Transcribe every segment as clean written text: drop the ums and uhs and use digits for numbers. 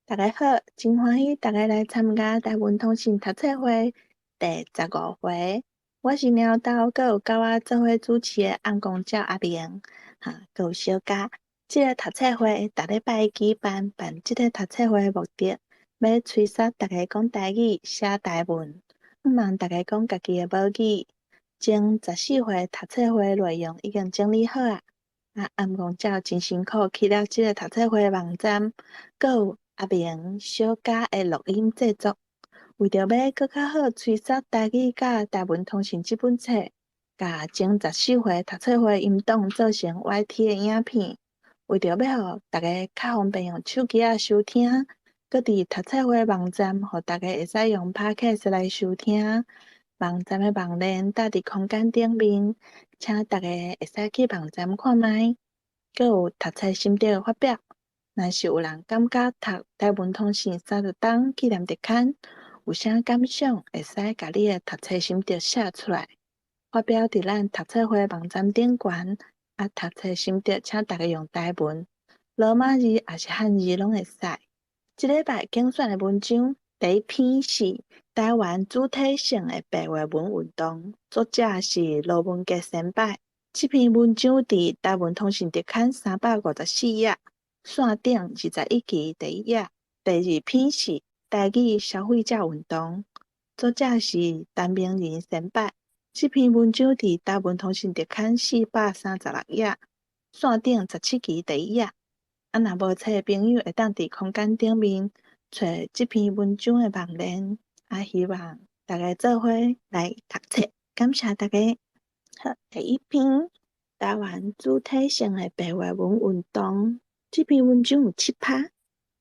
大家好，真歡喜大家來參加台文通信讀冊會第15回。我是貓豆，閣有佮我做伙主持的暗公鳥阿明，哈，閣有小佳。這个讀冊會逐禮拜舉辦，辦這个讀冊會的目的，欲催促大家講台語、寫台文，向望大家講家己的母語。前14回讀冊會內容已經整理好啊，啊，暗公鳥真辛苦起了這个讀冊會網站，閣有阿明小佳的錄音製作，為著欲閣較好催促台語佮台文通信這本冊，共前十四回讀冊會音檔做成 YT 的影片，為著欲予大家較方便用手機仔收聽，閣佇讀冊會網站，予大家會使用 Podcast 來收聽。網站的網連搭佇空間頂面，請大家會使去網站看覓，閣有讀冊心得的發表。若是有人感覺讀台文通信30冬紀念特刊有啥感想，會使共你的讀冊心得寫出來，發表佇咱讀冊會網站頂懸。啊，讀冊心得請大家用台文、羅馬字抑是漢字攏會使。這禮拜揀選的文章，第一篇是台灣主體性的白話文運動，作者是羅文傑先輩。這篇文章佇台文通信特刊354頁。線頂21期第一頁。第二篇是台語消費者運動，作者是陳明仁先輩。這篇文章佇台文通信特刊436頁，線頂17期第一頁。啊，若無冊的朋友會當佇空間頂面揣這篇文章的網連。啊，希望大家做伙來讀冊，感謝大家。好，第一篇台灣主體性的白話文運動。這篇文章有七趴，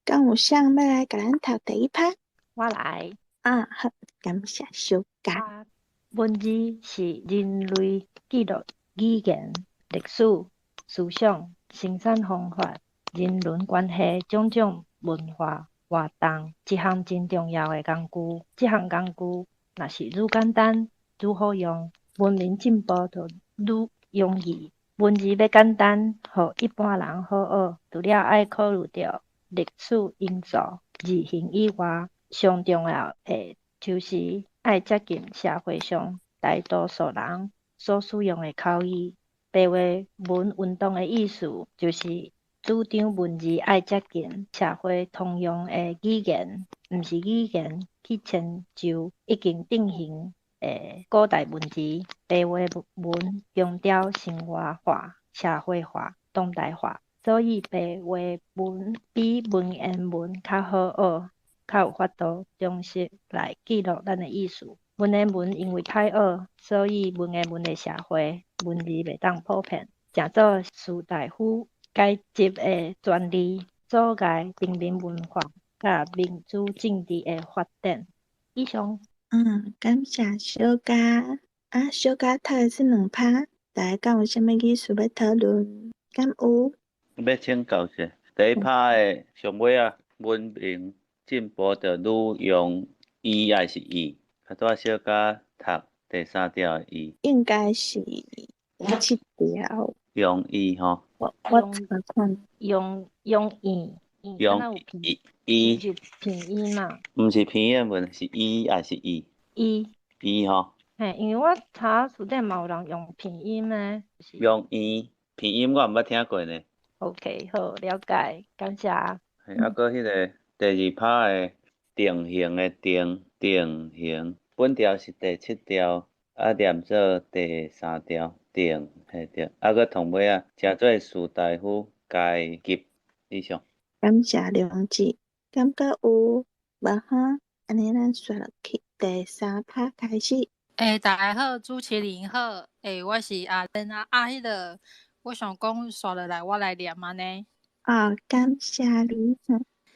敢有誰欲來共咱讀第一趴？我來。啊，好，感謝小佳。文字是人類記錄語言、歷史、思想、生產方法、人倫關係種種文化活動一項真重要的工具。這項工具若是愈簡單、愈好用，文明進步就愈容易。文字欲簡單，予一般人好學，除了愛考慮著歷史因素、字形以外，上重要的就是愛接近社會上大多數人所使用的口語。白話文運動的意思，就是主張文字愛接近社會通用的語言，毋是語言去遷就已經定型的古代文字。白話文強調生活化、社會化、當代化，所以白話文比文言文較好學，較有法度忠實來記錄咱的意思。文言文因為歹學，所以文言文的社會文字袂當普遍，成做士大夫階級的權利，阻礙平民文化佮民主政治的發展。以上。嗯，感謝小佳。啊，小佳讀的這兩趴，大家敢有啥物意思欲討論？敢有？欲請教者，第一趴的上尾仔，文明進步就愈用伊抑是伊？較拄仔小佳讀第三條的伊。應該是第七條。用伊吼。我查看。用伊。用伊伊。是拼音嘛？毋是拼音文，是伊抑是伊？伊。伊吼。嘿，因為我查詞典嘛有人用拼音的。用伊拼音我毋捌聽過呢。 OK，好，了解，感謝。嘿，啊，閣彼个第二趴的定型的定定型，本條是第七條，啊念做第三條定，嘿對，啊閣同尾仔，成做士大夫階級以上。感謝良志，感覺有無哈？按呢咱煞落去第三趴開始。欸，大家好，主持人好，欸，我是阿珍啊，啊，彼个我想講煞落來，我來念按呢。哦，感謝你。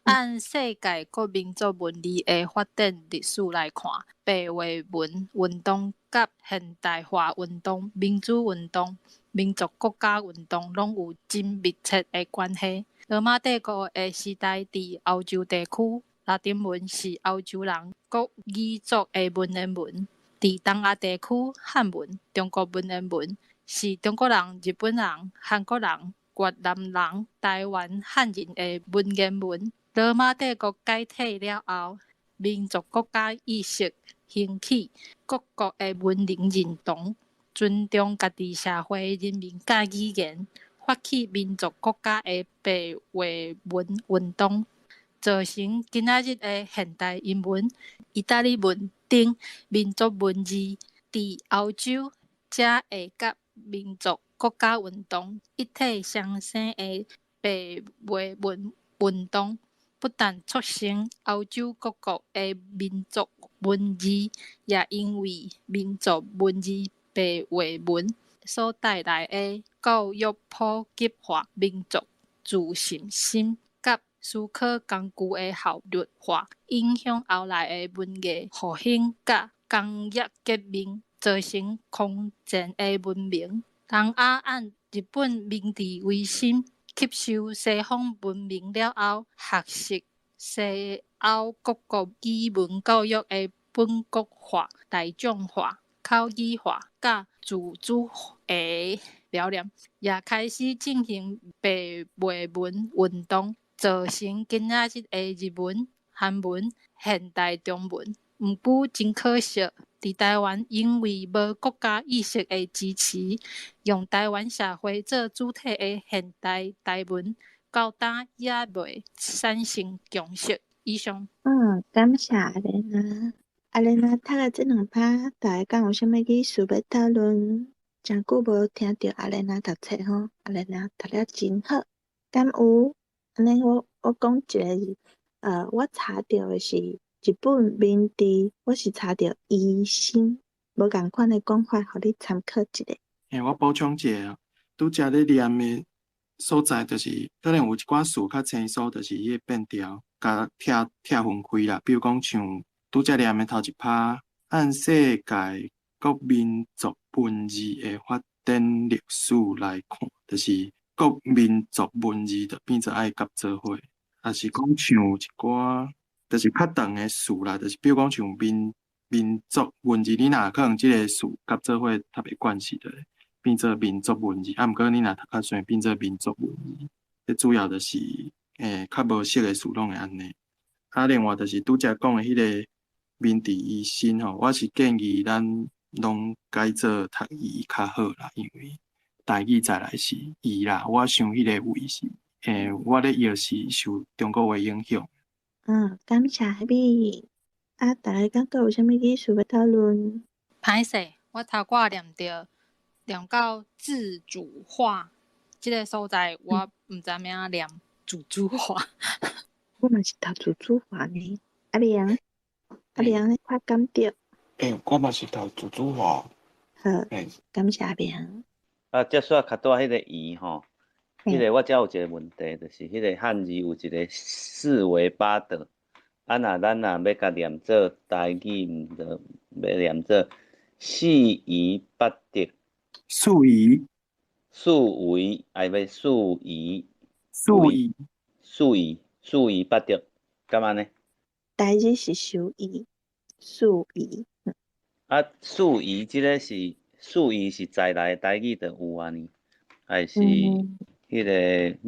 按世界各民族文字的發展歷史來看，白話文運動佮現代化運動、民主運動、民族國家運動攏有真密切的關係。羅馬帝國的時代，佇歐洲地區，拉丁文是歐洲人國語族的文言文；佇東亞地區，漢文、中國文言文是中國人、日本人、韓國人、越南人、台灣漢人的文言文。羅馬帝國解體了後，民族國家意識興起，各國的文人認同，尊重家己社會人民佮語言，發起民族國家的白話文運動，造成今仔日的現代英文、意大利文等民族文字，佇歐洲才會佮民族國家運動一體相生的白話文運動，不但促成歐洲各國的民族文字，也因為民族文字白話文所帶來的教育普及化、民族自信心佮思考工具的效率化，影響後來的文藝復興佮工業革命，造成空前的文明。東亞按日本明治維新吸收西方文明了後，學習西歐各國語文教育的本國化、大眾化、口語化佮自主的表念，也開始進行白話文運動，造成今仔日的日文、韓文、現代中文。毋過真可惜，佇台灣因為無國家意識的支持，用台灣社會做主體的現代台文，到今猶未產生共識。以上。感謝阿蓮娜。阿蓮娜讀的這兩趴，大家敢有啥物意思欲討論？誠久無聽著阿蓮娜讀冊吼，阿蓮娜讀了真好。敢有？按呢我講一个，我查著的是日本明治，我是查著維新，無仝款的講法，予你參考一下。嘿，我補充一下，拄才咧念的所在，就是可能有一寡詞較生疏，就是彼個變調，共拆拆分開啦。比如講，像拄才念的頭一趴，按世界各民族文字的發展歷史來看，就是各民族文字就變做愛佮做伙，抑是講像一寡，就是較長的詞啦，就是比如講像民族文字，你若可能這個詞佮做伙讀袂慣勢，就變做民族文字。啊，毋過你若讀較順，變做民族文字。這主要就是，較無熟的詞攏會按呢。啊，另外就是拄才講的彼個明治維新吼，我是建議咱攏改做讀維較好啦，因為台語再來是維啦。我想彼個維是，我咧譯是受中國話影響。感謝你。啊，大家敢閣有啥物意思欲討論？歹勢，我頭拄仔念著念到自主化這个所在，我毋知影念自主化。我嘛是讀自主化呢。阿良，阿良，你看敢著？欸，我嘛是讀自主化。好，感謝阿良。啊，接續較拄仔彼个圓吼，彼个我才有一个問題，就是彼個漢字有一個四維八德，啊，若咱若欲共念做台語，毋著欲念做四維八德。四維。四維，抑欲四維。四維。四維，四維八德，敢按呢？台語是四維，四維。啊，四維這个是四維是在來台語就有啊呢，還是彼個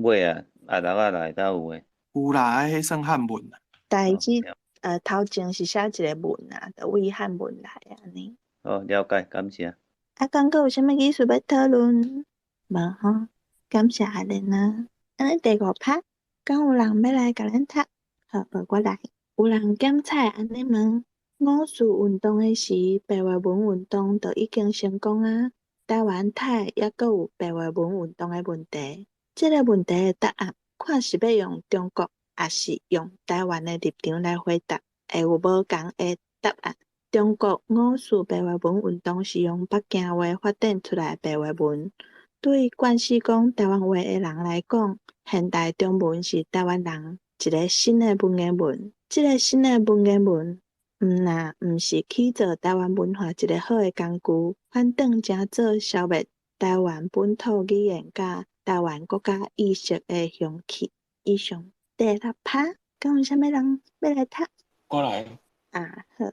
尾啊阿六仔內底有的？有啦，彼算漢文啦。台語頭前是寫一個文啊，就對漢文來按呢。好，了解，感謝。啊，敢閣有啥物意思欲討論？無吼，感謝阿蓮啊。按呢第五趴，敢有人欲來共咱讀？好，無我來。有人檢采按呢問：五四運動的時，白話文運動就已經成功啊。台灣呔猶閣有白話文運動的問題？這个問題的答案，看是欲用中國，抑是用台灣的立場來回答，會有無仝的答案。中國五四白話文運動是用北京話發展出來的白話文。對慣勢講台灣話的人來講，現代中文是台灣人一个新的文言文。這个新的文言文，毋若毋是去做台灣文化一个好的工具，反轉成做消滅台灣本土語言佮台灣國家意識的凶器。以上第六趴，敢有啥物人欲來讀？我來。啊，好。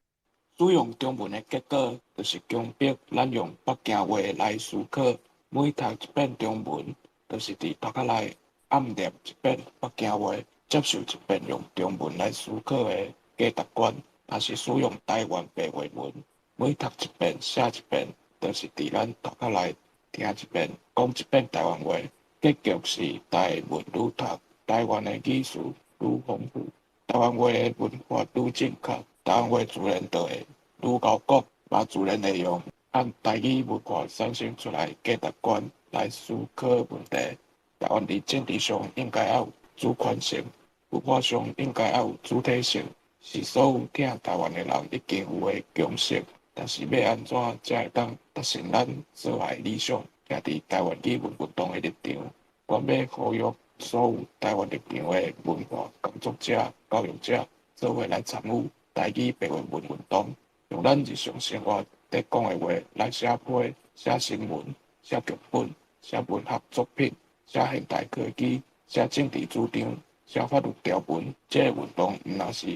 使用中文的結果，就是強迫咱用北京話來思考。每讀一遍中文，就是佇頭殼內暗念一遍北京話。接受一遍用中文來思考的價值觀。若是使用台灣白話文，每讀一遍寫一遍，就是佇咱頭殼內聽一遍，講一遍台灣話。結局是台文愈讀，台灣的語詞愈豐富，台灣話的文法愈正確，台灣話自然就會愈𠢕講，嘛自然會用按台語文化產生出來的價值觀來思考問題。台灣佇政治上應該愛有主權性，文化上應該愛有主體性，是所有疼台灣的人已經有的共識。但是欲按怎才會當達成咱所愛的理想？徛佇台灣語文運動的立場，阮欲呼籲所有台灣立場的文化工作者、教育者，做伙來參與台語白話文運動，用咱日常生活佇講的話來寫批、寫新聞、寫劇本、寫文學作品、寫現代科技、寫政治主張、寫法律條文。這个運動毋但是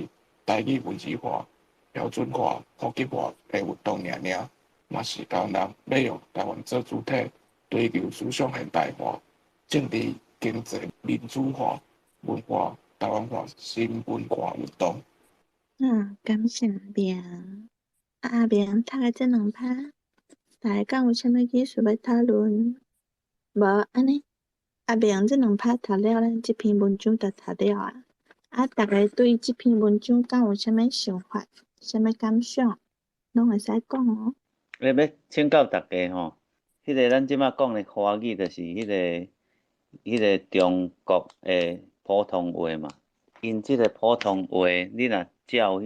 台語文字化、標準化、普及化的運動爾爾，嘛是台灣人欲用台灣做主體，追求思想現代化、政治經濟民主化、文化台灣化新文化運動。啊，感謝阿明。啊，阿明讀的這兩趴，大家敢有啥物意思欲討論？無，按呢？阿明這兩趴讀了，咱這篇文章就讀了啊。啊，逐家對這篇文章敢有啥物想法、啥物感想，攏會使講哦。欸，欲請教大家吼，彼个咱這擺講的華語，就是彼个中國的普通話嘛。𪜶這个普通話，你若照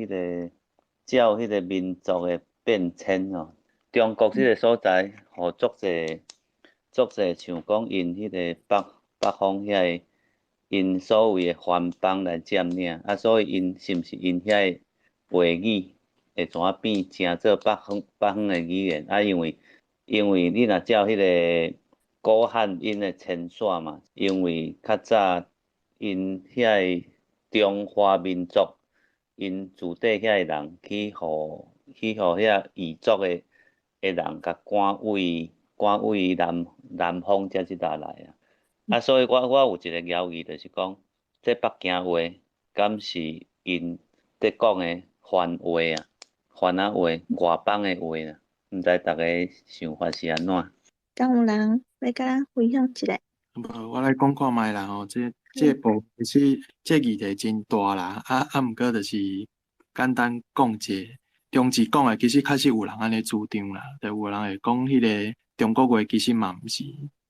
彼个民族的變遷吼，中國這个所在，予足濟足濟像講𪜶彼个北方遐个，𪜶所謂的番邦來佔領，啊，所以𪜶是毋是𪜶遐个話語會怎變成做北方的語言？啊，因為你若照彼个古漢𪜶的遷徙嘛，因為較早𪜶遐个中華民族，𪜶自底遐個人去予遐異族的人共趕位南方遮這搭來啊。啊，所以我有一個疑義，就是講，這北京話敢是𪜶佇講的番話啊，番仔話、外邦的話啊，毋知逐家想法是按怎？敢有人欲共咱分享一下？無，我來講看覓啦吼，這部其實這議題真大啦，啊，毋過就是簡單講一下。中志講的其實確實有人按呢主張啦，就有人會講彼个中國話其實嘛毋是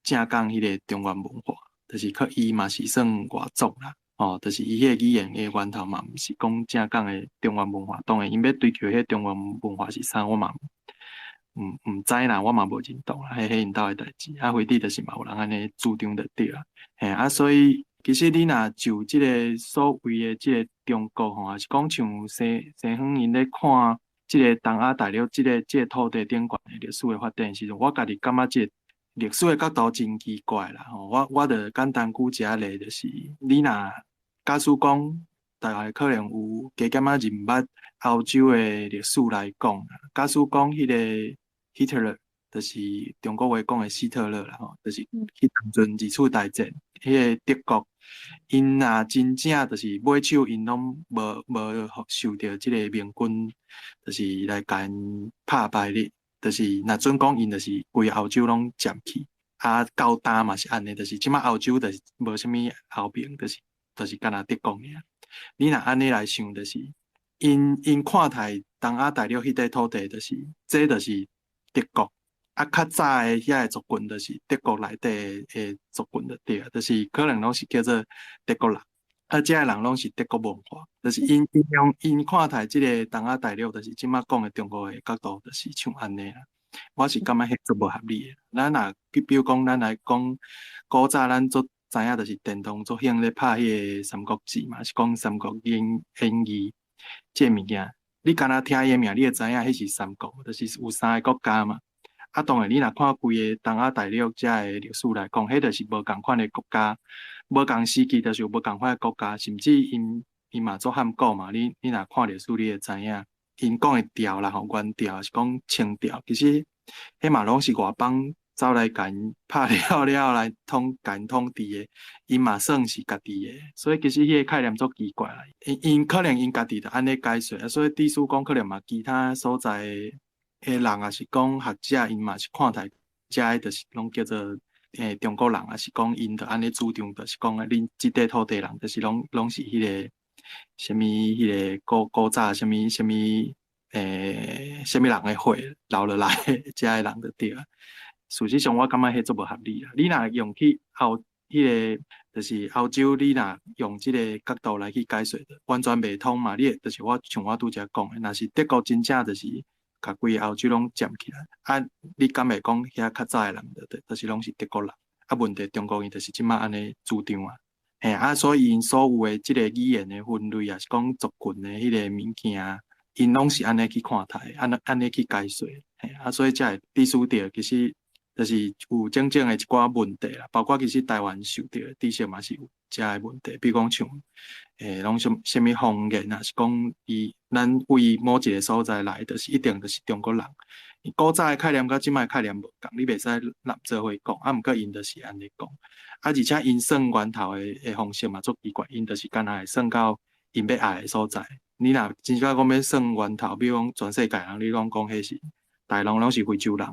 正港彼个中原文化，就是閣伊嘛是算外族啦，吼，就是伊彼個語言的源頭嘛毋是講正港的中原文化。當然，𪜶欲追求彼个中原文化是啥，我嘛毋知啦，我嘛無認同啦，彼𪜶兜的代誌。啊，反正就是嘛有人按呢主張就對啊，嘿啊，所以其實你若就這个所謂的這个中國吼，抑是講像西方𪜶咧看這个東亞大陸這个土地頂懸的歷史的發展時陣，我家己感覺這個歷史的角度真奇怪啦吼。我就簡單舉一個例，就是你若假使講，大家可能有加減仔認捌歐洲的歷史來講，假使講彼个希特勒，就是中國話講的希特勒啦吼，就是彼當陣二次大戰，彼个德國，𪜶若真正就是尾手，𪜶攏無受著這個盟軍，就是來共𪜶拍敗咧，就是若準講𪜶就是規歐洲攏佔去，啊，到今嘛是按呢，就是這擺歐洲就是無啥物歐盟，就是干焦德國爾。你若按呢來想，就是𪜶看待東亞大陸彼塊土地，就是這就是德國。啊，較早的遐个族群，就是德國內底的族群就對啊，就是可能攏是叫做德國人，啊，這个人攏是德國文化，就是𪜶用𪜶看待這個東亞大陸，就是這擺講的中國的角度，就是像按呢啦。我是感覺彼足無合理的。咱若比如講，咱來講古早咱足知影，就是電動足興咧拍彼個《三國志》嘛，是講《三國演義》這个物件。你干焦聽伊的名，你會知影彼是三國，就是有三个國家嘛。啊，當然，你若看規个東亞大陸遮个歷史來講，彼就是無仝款的國家，無仝時期就是有無仝款的國家，甚至𪜶嘛做漢國嘛。你若看歷史，你會知影，𪜶講的朝啦吼，元朝抑是講清朝，其實彼嘛攏是外邦走來共𪜶拍了了後來統共𪜶統治的，𪜶嘛算是家己的，所以其實彼個概念足奇怪啦。𪜶𪜶可能𪜶家己就按呢解說，啊，所以意思講可能嘛其他所在的人，抑是講學者，𪜶嘛是看待遮的，就是攏叫做中國人，抑是講𪜶就按呢主張，就是講恁這塊土地人，就是攏攏是彼個啥物彼個古古早啥物啥物啥物人的血流落來，遮的人就對啊。事實上，我感覺彼足無合理啦。你若用去歐彼個，就是歐洲，你若用這个角度來去解說，完全袂通嘛。你會就是我像我拄才講的，若是德國真正就是共規個歐洲攏佔起來，啊，你敢會講遐較早的人就就是攏是德國人？啊，問題中國𪜶就是這擺按呢主張啊。嘿啊，所以𪜶所有的這个語言的分類，抑是講族群的彼个物件，𪜶攏是按呢去看待，按呢按呢去解說。嘿啊，所以才會致使著其實就是有種種的一寡問題啦，包括其實台灣受著的知識嘛是有遮的問題，比如講像攏啥啥物方言，抑是講伊咱為某一個所在來，就是一定就是中國人。古早的概念佮這擺的概念無仝，你袂使攬做伙講，啊，毋過𪜶就是按呢講。啊，而且𪜶算源頭的的方式嘛足奇怪，𪜶就是干焦會算到𪜶欲愛的所在。你若真正講欲算源頭，比如講全世界人，你攏講彼是大陸攏是非洲人。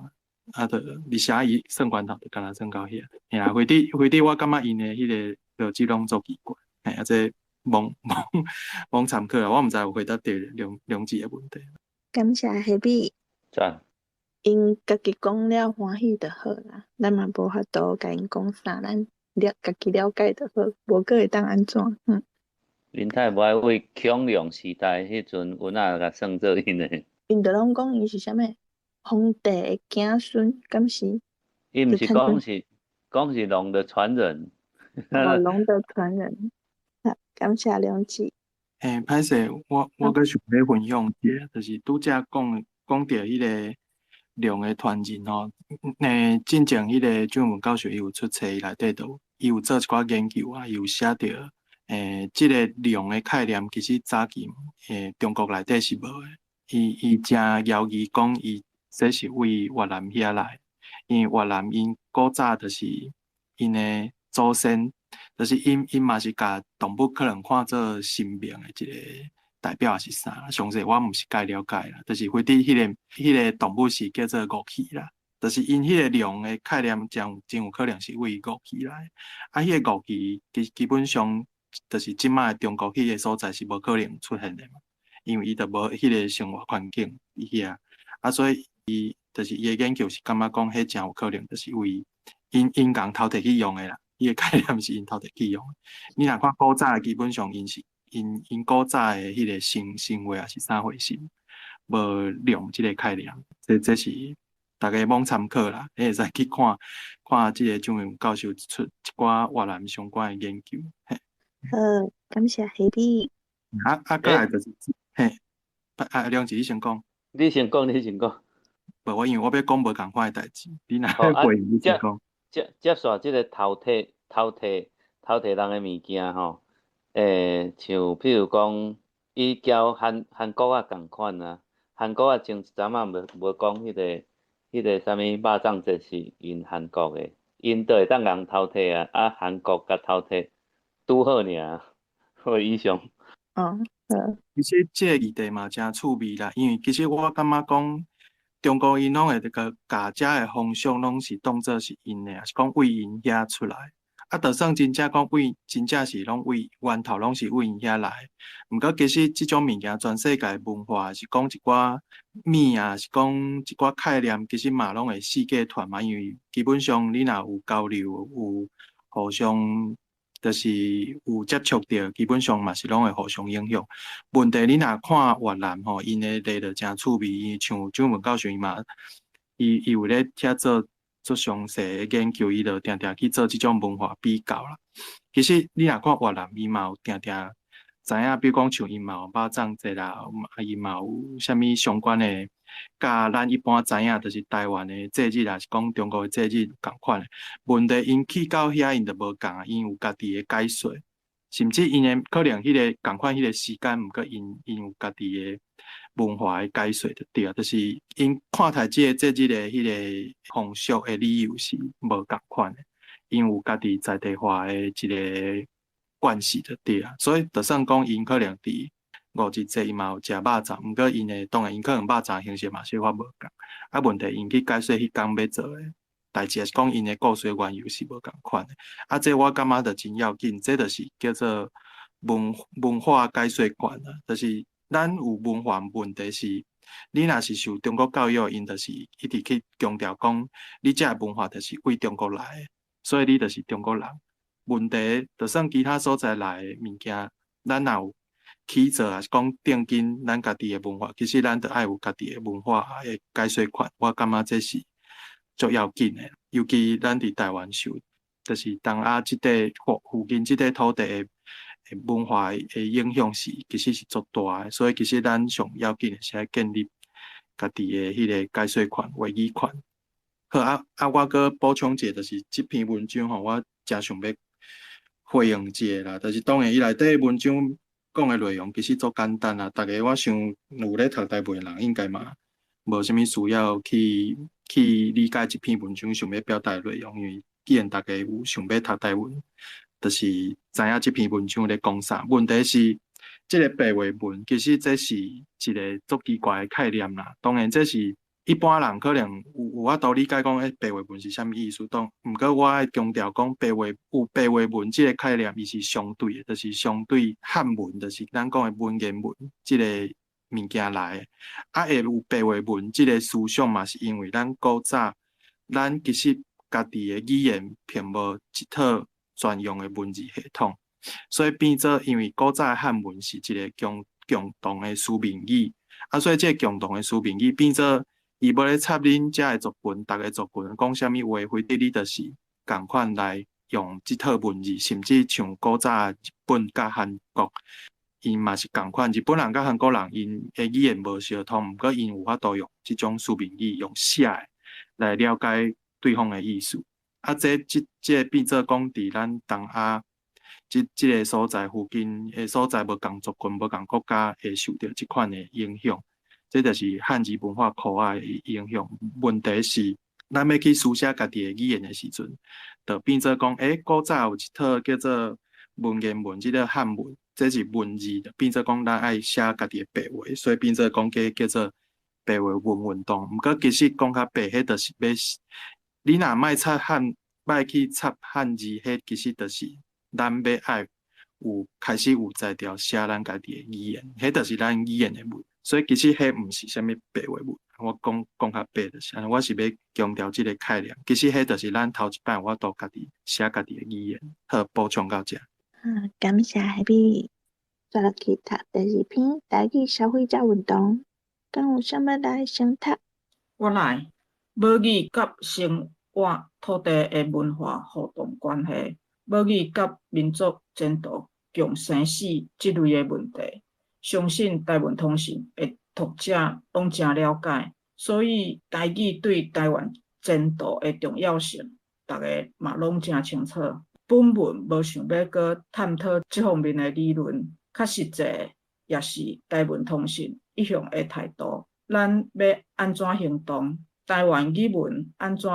啊，著而且伊算源頭，就干焦算到遐。嘿啊，非得非得，我感覺𪜶的彼个邏輯攏足奇怪。嘿，啊，這罔罔罔參考啊，我毋知有回答著梁梁志的問題。感謝彼比。讚。𪜶家己講了歡喜就好啦，咱嘛無法度共𪜶講啥，咱了家己了解就好，無閣會當按怎？嗯。林太無愛為恐龍時代彼陣有哪共算做𪜶的？𪜶就攏講伊是啥物？皇帝的子孫，敢是？伊毋是講是講是龍的傳人。哦，龍的傳人。好，感謝梁志。欸，歹勢，我我閣想欲分享一下，就是拄才講講著彼个龍的傳人吼，進前彼个張文教授伊有出冊，伊內底就伊有做一寡研究啊，伊有寫著，這个龍的概念其實早期中國內底是無的，伊伊誠猶疑講伊這是為越南遐來，因為越南𪜶古早就是𪜶的祖先，就是𪜶𪜶嘛是共動物可能看做神明的一個代表抑是啥，詳細我毋是介了解啦。就是非得彼个彼个動物是叫做鱷魚啦，就是𪜶彼个龍的概念真真有可能是為鱷魚來。啊，彼个鱷魚基基本上就是這擺的中國彼个所在是無可能出現的嘛，因為伊就無彼个生活環境佇遐，啊，所以伊就是伊的研究是感覺講，彼誠有可能就是為𪜶𪜶共偷提去用的啦。伊的概念是𪜶偷提去用的。你若看古早的，基本上𪜶是𪜶𪜶古早的彼個神神話抑是啥回事，無龍這个概念，這這是大家罔參考啦。你會使去看看這个張文教授出一寡越南相關的研究。嘿。好，感謝彼比。啊啊，過來就是，嘿，啊，梁志你先講。你先講，你先講。無，我因為我欲講無仝款的代誌，你若欲過你先講。接接續這个偷提偷提偷提人的物件吼，像譬如講，伊交韓韓國仔仝款啊，韓國仔前一陣仔無無講彼个彼个啥物肉粽節是𪜶韓國的，𪜶都會當共偷提啊，啊韓國共偷提拄好爾，我以上。哦，好。其實這个議題嘛誠趣味啦，因為其實我感覺講，中國𪜶攏會共共遮的風俗攏是當做是𪜶的，抑是講為𪜶遐出來。啊，就算真正講為真正是攏為源頭攏是為𪜶遐來，毋過其實這種物件全世界文化是講一寡物啊，是講一寡概念，其實嘛攏會四界傳嘛，因為基本上你若有交流，有互相就是有接觸著，基本上嘛是攏會互相影響。問題你若看越南吼，𪜶的例就誠趣味，因為像張文教授伊嘛，伊伊有咧遐做做詳細的研究，伊就定定去做這種文化比較啦。其實你若看越南，伊嘛有定定知影，比如講像𪜶嘛有肉粽節啦，啊伊嘛有啥物相關的，佮咱一般知影就是台灣的節日，抑是講中國的節日仝款的。問題𪜶去到遐，𪜶就無仝啊，𪜶有家己的解說。甚至𪜶的可能彼个仝款彼个時間，毋過𪜶有家己的文化的解說就對啊，就是𪜶看待這个節日的彼个風俗的理由是無仝款的，𪜶有家己在地化的一个慣勢就對啊，所以就算講𪜶可能佇五日節伊嘛有食肉粽，毋過𪜶的當然𪜶可能肉粽形式嘛小可無仝，啊問題𪜶去解說彼工欲做的代誌，抑是講𪜶的故事緣由是無仝款的，啊這我感覺就真要緊，這就是叫做文化解說權啊，就是咱有文化問題是，你若是受中國教育，𪜶就是一直去強調講，你這个文化就是為中國來的，所以你就是中國人。問題就算其他所在來的物件，咱若有起做，抑是講定根咱家己的文化，其實咱著愛有家己的文化的解說權。我感覺這是足要緊的，尤其咱佇台灣受，就是東亞這塊附近這塊土地的文化的影響是其實是足大的，所以其實咱上要緊的是愛建立家己的彼个解說權、話語權。好啊啊！我閣補充一下，就是這篇文章吼，我誠想欲回應一下啦。就是當然伊內底文章講的內容其實足簡單啦，逐家我想有咧讀台文的人應該嘛無啥物需要去理解這篇文章想欲表達的內容，因為既然逐家有想欲讀台文，就是知影這篇文章咧講啥。問題是，這个白話文其實這是一个足奇怪的概念啦。當然，這是一般人可能有法度理解講，欸，白話文是啥物意思。當毋過我愛強調講，白話有白話文這个概念，伊是相對的，就是相對漢文，就是咱講的文言文這个物件來的。啊，會有白話文這个思想嘛，是因為咱古早，咱其實家己的語言並無一套專用的文字系統，所以變做因為古早的漢文是一个共同的書面語，啊，所以這个共同的書面語變做伊無咧插恁遮的族群，逐个族群講啥物話，非得你就是仝款來用這套文字，甚至像古早日本佮韓國，𪜶嘛是仝款。日本人佮韓國人，𪜶的語言無相通，毋過𪜶有法度用這種書面語，用寫的來了解對方的意思。啊，這變做講，佇咱東亞這个所在附近的所在，無仝族群、無仝國家，會受著這款的影響。這就是漢字文化箍仔的影響。問題是，咱欲去書寫家己的語言的時陣，就變做講，欸，古早有一套叫做文言文，這个漢文，這是文字，就變做講咱愛寫家己的白話，所以變做講叫做白話文運動。毋過其實講較白，彼就是欲，你若莫插漢，莫去插漢字，彼其實就是咱欲愛有開始有才調寫咱家己的語言，彼就是咱語言的問題。所以其實彼毋是啥物白話文，我講講較白就是按呢，我是欲強調這个概念。其實彼就是咱頭一擺有法度家己寫家己的語言。好，補充到遮。啊，感謝彼邊。煞落去讀第二篇台語消費者運動，敢有啥物來先讀？我來。母語佮生活土地的文化互動關係，母語佮民族前途共生死這類的問題，相信台文通訊的讀者攏誠了解，所以台語對台灣前途的重要性，逐家嘛攏誠清楚。本文無想欲閣探討這方面的理論，較實際也是台文通訊一向的態度。咱欲按怎行動？台灣語文按怎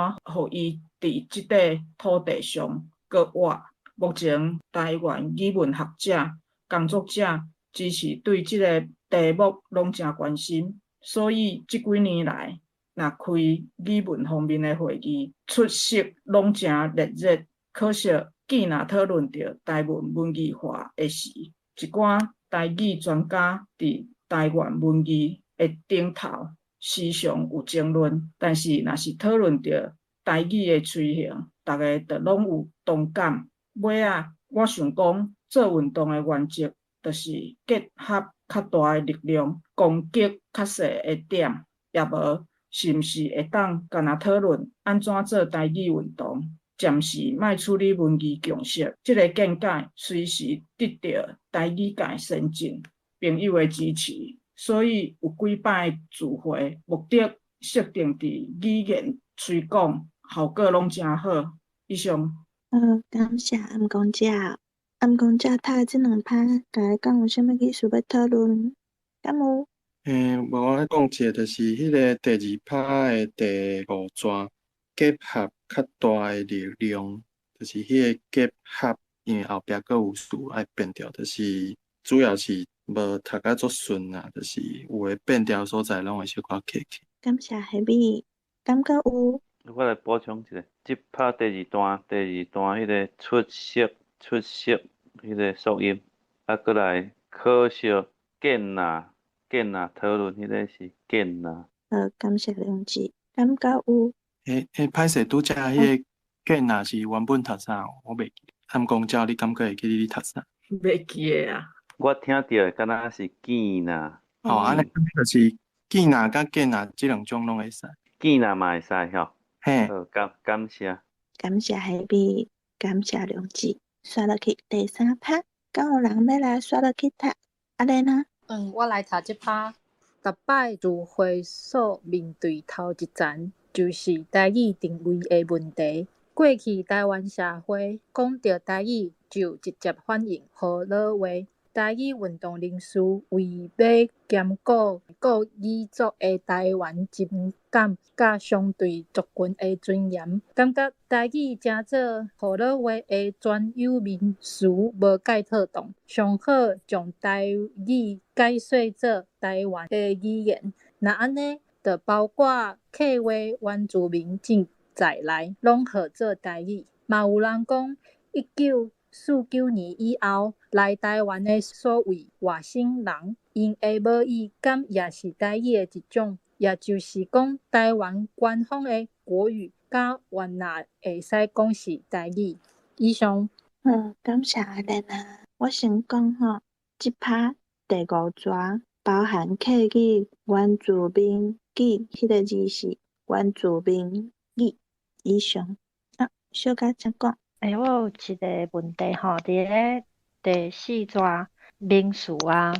予伊佇這塊土地上閣活？目前台灣語文學者、工作者只是對這个題目攏誠關心，所以這幾年來，若開語文方面的會議，出席攏誠熱熱。可惜，見若討論著台文文字化的時，一寡台語專家佇台灣文字的頂頭時常有爭論，但是若是討論著台語的趨向，逐家就攏有同感。尾仔，我想講，做運動的原則，就是結合較大的力量，攻擊較細的點，抑無是毋是會當干焦討論按怎做台語運動？暫時莫處理文字共識，這个見解隨時得著台語界先進朋友的支持，所以有幾擺聚會，目的設定佇語言推廣，效果攏誠好。以上。好，感謝暗公鳥。暗公鳥讀的這兩趴，共你講有啥物意思欲討論？敢有？欸，無我來講一下，就是彼个第二趴的第五段，結合較大的力量，就是彼个結合，因為後壁閣有詞愛變調，就是主要是無讀甲足順啊，就是有的變調所在攏會小可卡去。感謝彼米，敢閣有？我來補充一下，這拍第二段，第二段彼个出色出色彼个速音，啊，閣來可惜見啊見啊討論彼个是見啊。好，感謝良志，敢閣有？欸欸，歹勢，拄才彼个見啊是原本讀啥？我袂記。暗公鳥，你感覺會記你咧讀啥？袂記得啊。我聽著的敢若是見啊。哦，按呢就是見啊佮見啊這兩種攏會使。見啊嘛會使吼。嘿。好，感感謝。感謝彼米，感謝良志。煞落去第三拍，敢有人欲來煞落去讀？阿蓮啊？嗯，我來讀這拍。逐擺聚會所面對頭一層，就是台語定位的問題。過去台灣社會講著台語就直接反映河洛話。台語運動人士為欲兼顧各語族的台灣情感佮相對族群的尊嚴，感覺台語成做河洛話的專有名詞無蓋妥當，上好將台語解說做台灣的語言。若按呢，就包括客話原住民進在內，攏號做台語。嘛有人講，1949年以後來台灣的所謂外省人，𪜶的母語敢也是台語的一種，也就是講，台灣官方的國語，敢原來會使講是台語。以上。好，感謝阿蓮啊！我先講吼，這拍第五段包含客語、原住民語，彼个字是原住民語。以上。啊，小佳請講。欸，我有一个問題吼，佇咧第四段名詞啊，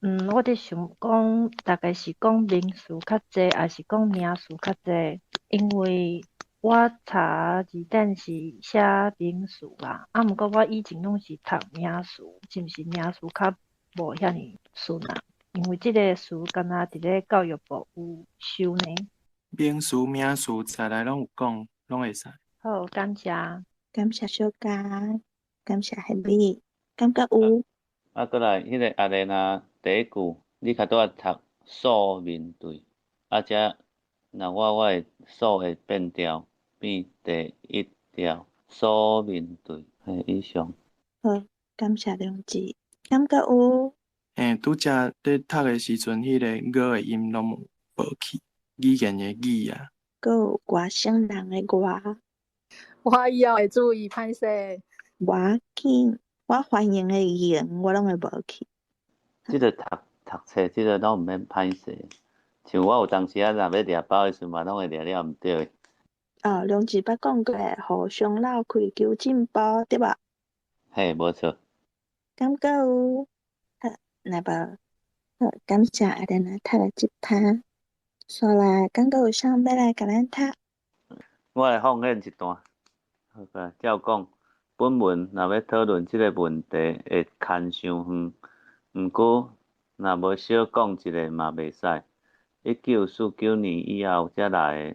我佇想講，大概是講名詞較濟，抑是講名詞較濟？因為我查字典是寫名詞啦，啊，毋過我以前攏是讀名詞，是毋是名詞較無遐爾順啊？因為這个詞敢若佇咧教育部有收呢。名詞、名詞在內攏有講，攏會使。好，感謝。感謝小佳，感謝彼米，感覺有。啊，閣來彼個阿蓮啊，第一句你較拄仔讀所面對，啊，遮若我我會所會變調，變第一條所面對，嘿，以上。好，感謝良志，感覺有。欸，拄才咧讀的時陣，彼个語的音攏有無去，語言的語啊。閣有外省人的外。我以後會注意，歹勢。無要緊，我歡迎的迎，我攏會無去。這个讀讀冊，這个攏毋免歹勢。像我有當時仔若欲掠包的時陣嘛，攏會掠了毋對的。哦，良志捌講過，互相鬥開求進步，對無？嘿，無錯。敢閣有？好，若無，好，感謝阿蓮來讀的這拍。煞來，敢閣有啥欲來共咱讀？我來奉獻一段。好，照講，本文若欲討論這个問題，會牽傷遠。毋過，若無小講一下嘛袂使。1949年以後才來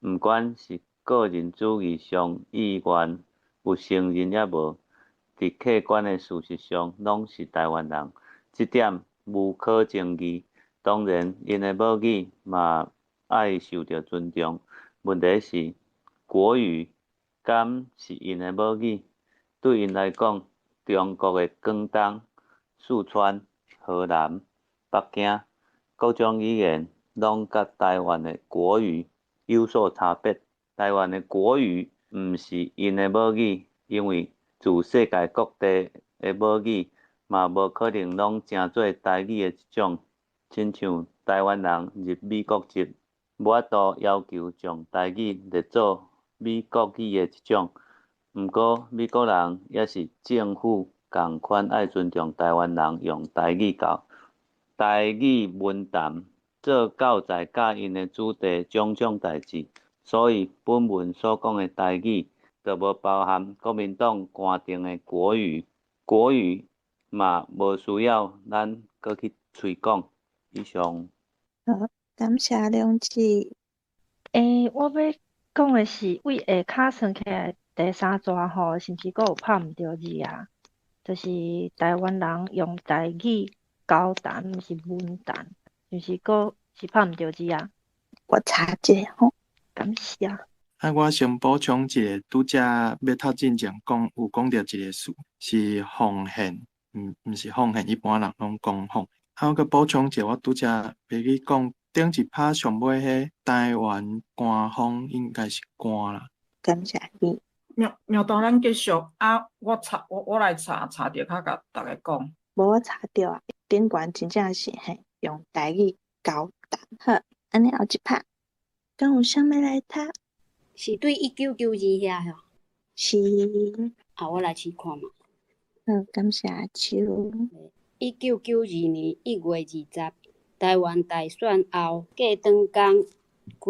的，毋管是個人主義上意願有承認抑無，佇客觀的事實上，攏是台灣人，這點無可爭議。當然，𪜶的母語嘛愛受著尊重。問題是，國語敢是𪜶的母語？對𪜶來講，中國的廣東、四川、河南、北京各種語言，攏佮台灣的國語有所差別。台灣的國語毋是𪜶的母語，因為自世界各地的母語嘛無可能攏成做台語的一種。親像台灣人入美國籍，無法度要求將台語列做美國語的一種。毋過美國人抑是政府仝款愛尊重台灣人用台語教台語文談做教材佮𪜶的主題種種代誌。所以本文所講的台語，就無包含國民黨官定的國語。國語嘛無需要咱閣去推廣。以上。好，感謝良志。欸，我欲講的是，對下跤算起來第三逝吼，是毋是閣有拍毋著字啊？就是台灣人用台語交談，毋是文談，是毋是閣是拍毋著字啊？我查一下吼。感謝。啊，我先補充一下，拄才欲讀進前講有講著一个詞，是奉獻，毋是奉獻，一般人攏講奉。啊，我閣補充一下，我拄才袂記講頂一拍上尾彼台灣官方應該是官啦。感謝你。苗苗頭，咱繼續啊！我查我來查查著，較共逐家講。無我查著啊，頂懸真正是嘿用台語交談。好，按呢後一拍，敢有啥物來讀？是對1992遐吼？是。啊，我來試看覓。好，感謝阿秋。1992年1月20，台灣大選後，過轉工，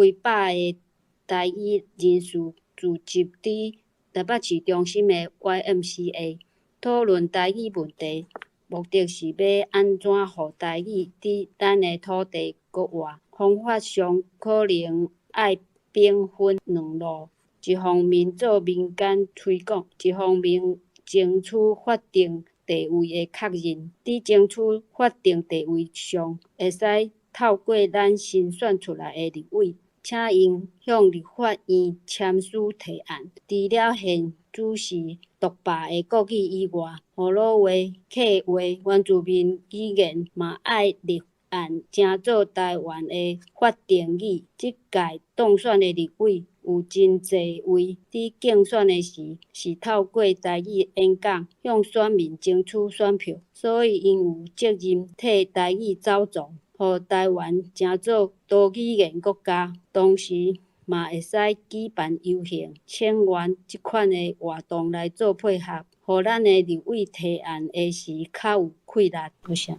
幾百个台語人士聚集佇台北市中心的 YMCA 討論台語問題，目的是欲按怎予台語佇咱的土地閣活。方法上可能愛兵分兩路，一方面做民間推廣，一方面爭取法定地位的確認。佇爭取法定地位上，會使透過咱新選出來的立委，請𪜶向立法院簽署提案。除了現主是獨霸的國語以外，葫蘆話、客話、原住民語言嘛愛立案，成做台灣的法定語。這屆當選的立委有真濟位，佇競選的時是透過台語演講向選民爭取選票，所以𪜶有責任替台語走傱，予台灣成做多語言國家。同時嘛會使舉辦遊行、請願這款的活動來做配合，予咱的立委提案的時較有氣力。多謝。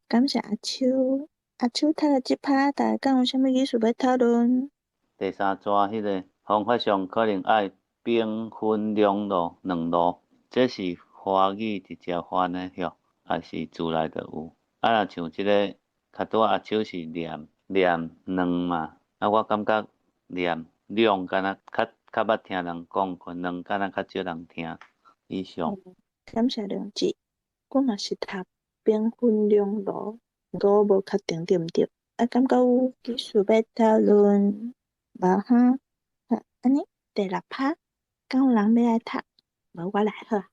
感謝阿秋。阿秋讀了這拍，大家敢有啥物意思欲討論？第三逝彼个方法上可能愛兵分兩路，兩路，這是華語直接翻的吼，抑是字內就有？啊，若像這个較拄仔阿秋是念念兩嘛，啊，我感覺念兩敢若較較捌聽人講過，兩敢若較少人聽。以上。感謝良志，我嘛是讀兵分兩路，毋過我無確定對毋對。啊，感覺有技術欲討論，無哈？好，按呢第六拍，敢有人欲來讀？無我來好。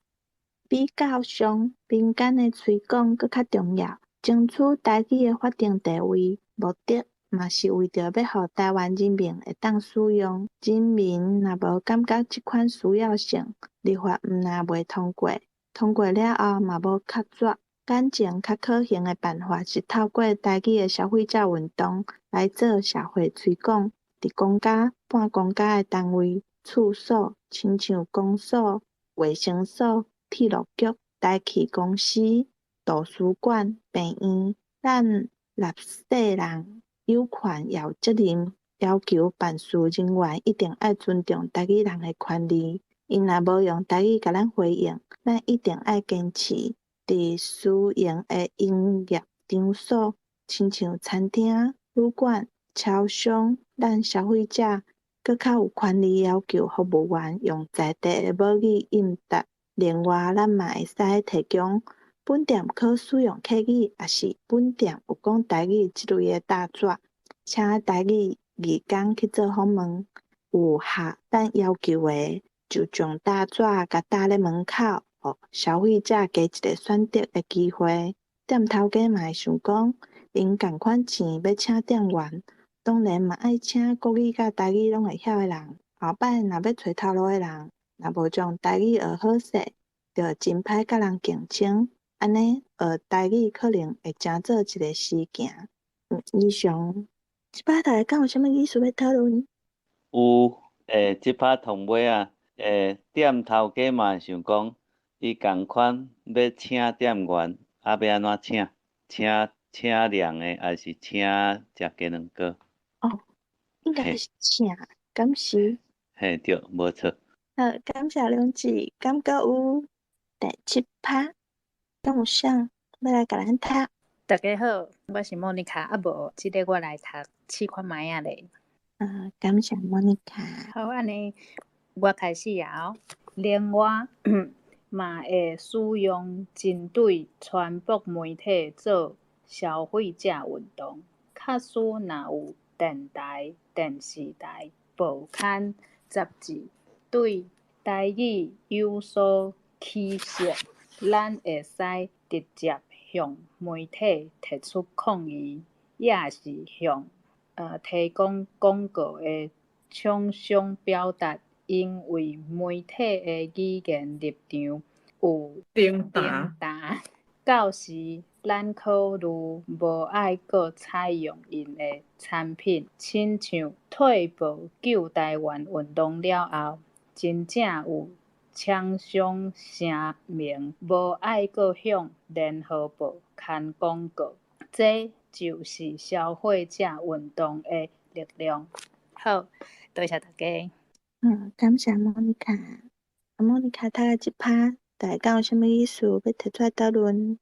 比較上民間的推廣閣較重要，爭取台語的法定地位，目的嘛是為著欲予台灣人民會當使用。人民若無感覺這款需要性，立法毋但袂通過，通過了後嘛無確鑿。簡正較可行的辦法是透過台語的消費者運動來做社會推廣，佇公家、半公家的單位、處所，親像公所、衛生所、鐵路局、台氣公司、圖書館、病院，咱納稅人有權也有責任要求辦事人員一定愛尊重台語人的權利。𪜶若無用台語共咱回應，咱一定愛堅持。佇私營的營業場所，親像餐廳、旅館、超商，咱消費者閣較有權利要求服務員用在地的母語應答。另外，咱嘛會使提供本店可使用客語，抑是本店有講台語這類的貼紙，請台語義工去做訪問。有合咱要求的，就將貼紙共貼咧門口，予消費者加一个選擇的機會。店頭家嘛會想講，𪜶仝款錢欲請店員，當然嘛愛請國語佮台語攏會曉的人。後擺若欲揣頭路的人，若無將台語學好勢，就真歹佮人競爭。按呢學台語可能會成做一个時行。以上，這擺大家敢有啥物意思欲討論？有，欸，這拍同尾啊，欸，店頭家嘛會想講，伊仝款欲請店員，啊，欲按怎請？請請涼的，抑是請食雞卵糕？哦，應該是請，敢是？嘿，對，無錯。好，感謝良志，敢閣有第七拍。敢有啥欲來共咱讀？大家好，我是莫妮卡，啊無，這个我來讀試看覓仔咧。啊，感謝莫妮卡。好，按呢，我開始啊哦。另外，嘛會使用針對傳播媒體做消費者運動。假使若有電台、電視台、報刊、雜誌對台語有所起色，咱會使直接向媒體提出抗議，抑是向提供廣告的廠商表達，因為媒體的語言立場有頂頂大，到時咱考慮無愛閣採用𪜶的產品，親像退保救台灣運動了後，真正有廠商聲明無愛閣向聯合報刊廣告，這就是消費者運動的力量。好，多謝大家。嗯，感謝莫妮卡。啊，莫妮卡讀的這趴，大家有啥物意思欲提出來討論？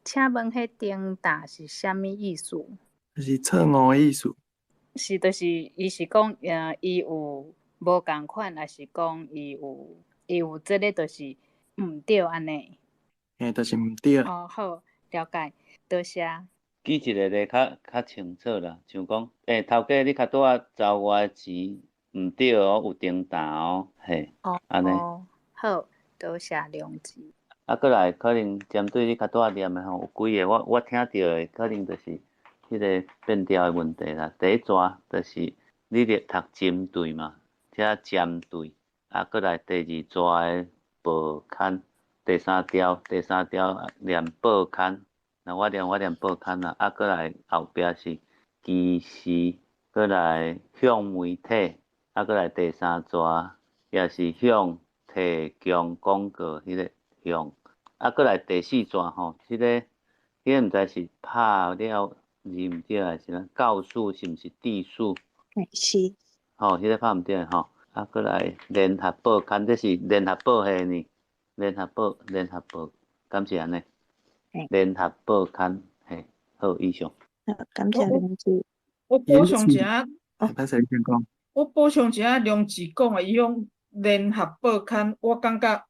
請問彼頂大是啥物意思？就是錯誤的意思。是，就是伊是講，伊有無仝款，抑是講伊有這个，就是毋對按呢？嘿，就是毋對。哦，好，了解，多謝。記一个咧較較清楚啦，像講，欸，頭家你較拄仔走我的錢毋對哦，有頂大哦，嘿，按呢。哦，好，多謝良志。啊，閣來可能針對你較拄仔念的吼，有幾个我聽著的，可能就是彼个變調的問題啦。第一逝就是你咧讀針對嘛，遮針對。啊，閣來第二逝的報刊，第三條第三條念報刊，若我念我念報刊啦。啊，閣來後壁是其實，閣來向媒體，啊，閣來第三逝也是向提供廣告彼个向，啊，閣來第四逝吼，彼个毋知是拍了字毋對還是啥，教師是毋是地數？是。吼，彼个拍毋對吼。啊，閣來聯合報刊，這是聯合報彼呢？聯合報，聯合報，敢是按呢？聯合報刊，嘿，好，以上。好，感謝良志。我補充一下。歹勢，你先講。我補充一下，良志講的，伊講聯合報刊，我感覺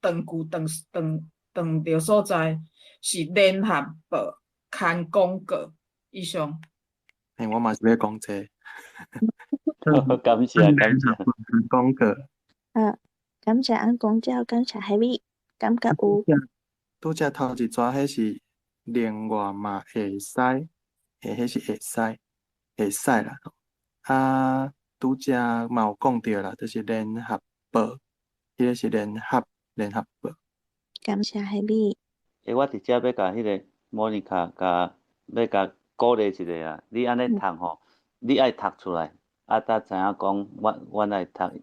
斷句斷斷斷著所在是聯合報刊廣告，以上。嘿，我嘛是欲講這個。感謝感謝。廣告。好，感謝安公鳥，感謝海米，感覺有。拄才頭一逝，彼是另外嘛會使，欸，彼是會使，會使啦。啊，拄才嘛有講著啦，就是聯合報，彼个是聯合聯合報。感謝海米。欸，我直接欲共彼个莫妮卡共欲共鼓勵一下啊！你按呢讀吼，你愛讀出來，啊，才知影講，阮來讀，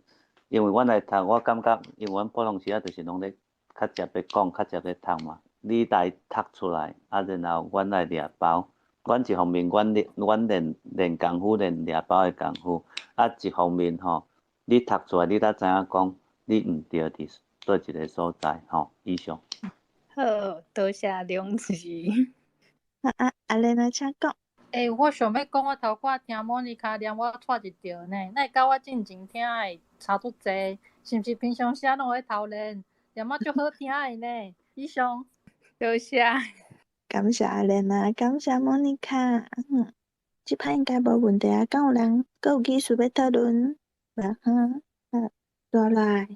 因為阮來讀，我感覺，因為阮普通時仔就是攏咧較捷咧講，較捷咧讀嘛。你來讀出來，啊，然後阮來掠包。阮一方面，阮練阮練練功夫，練掠包的功夫。啊，一方面吼，你讀出來，你才知影講，你毋對佇佗一个所在吼。以上。好，多謝良志。啊啊，阿蓮來請講。欸，我想欲講，我頭拄聽莫妮卡念，我掣一著呢。哪會佮我進前聽的差足濟？是毋是平常時攏有咧偷練，念啊足好聽的呢？以上。多謝。感謝阿蓮啊，感謝莫妮卡。嗯，這擺應該無問題啊。敢有人閣有意思欲討論？無哈？好，紲來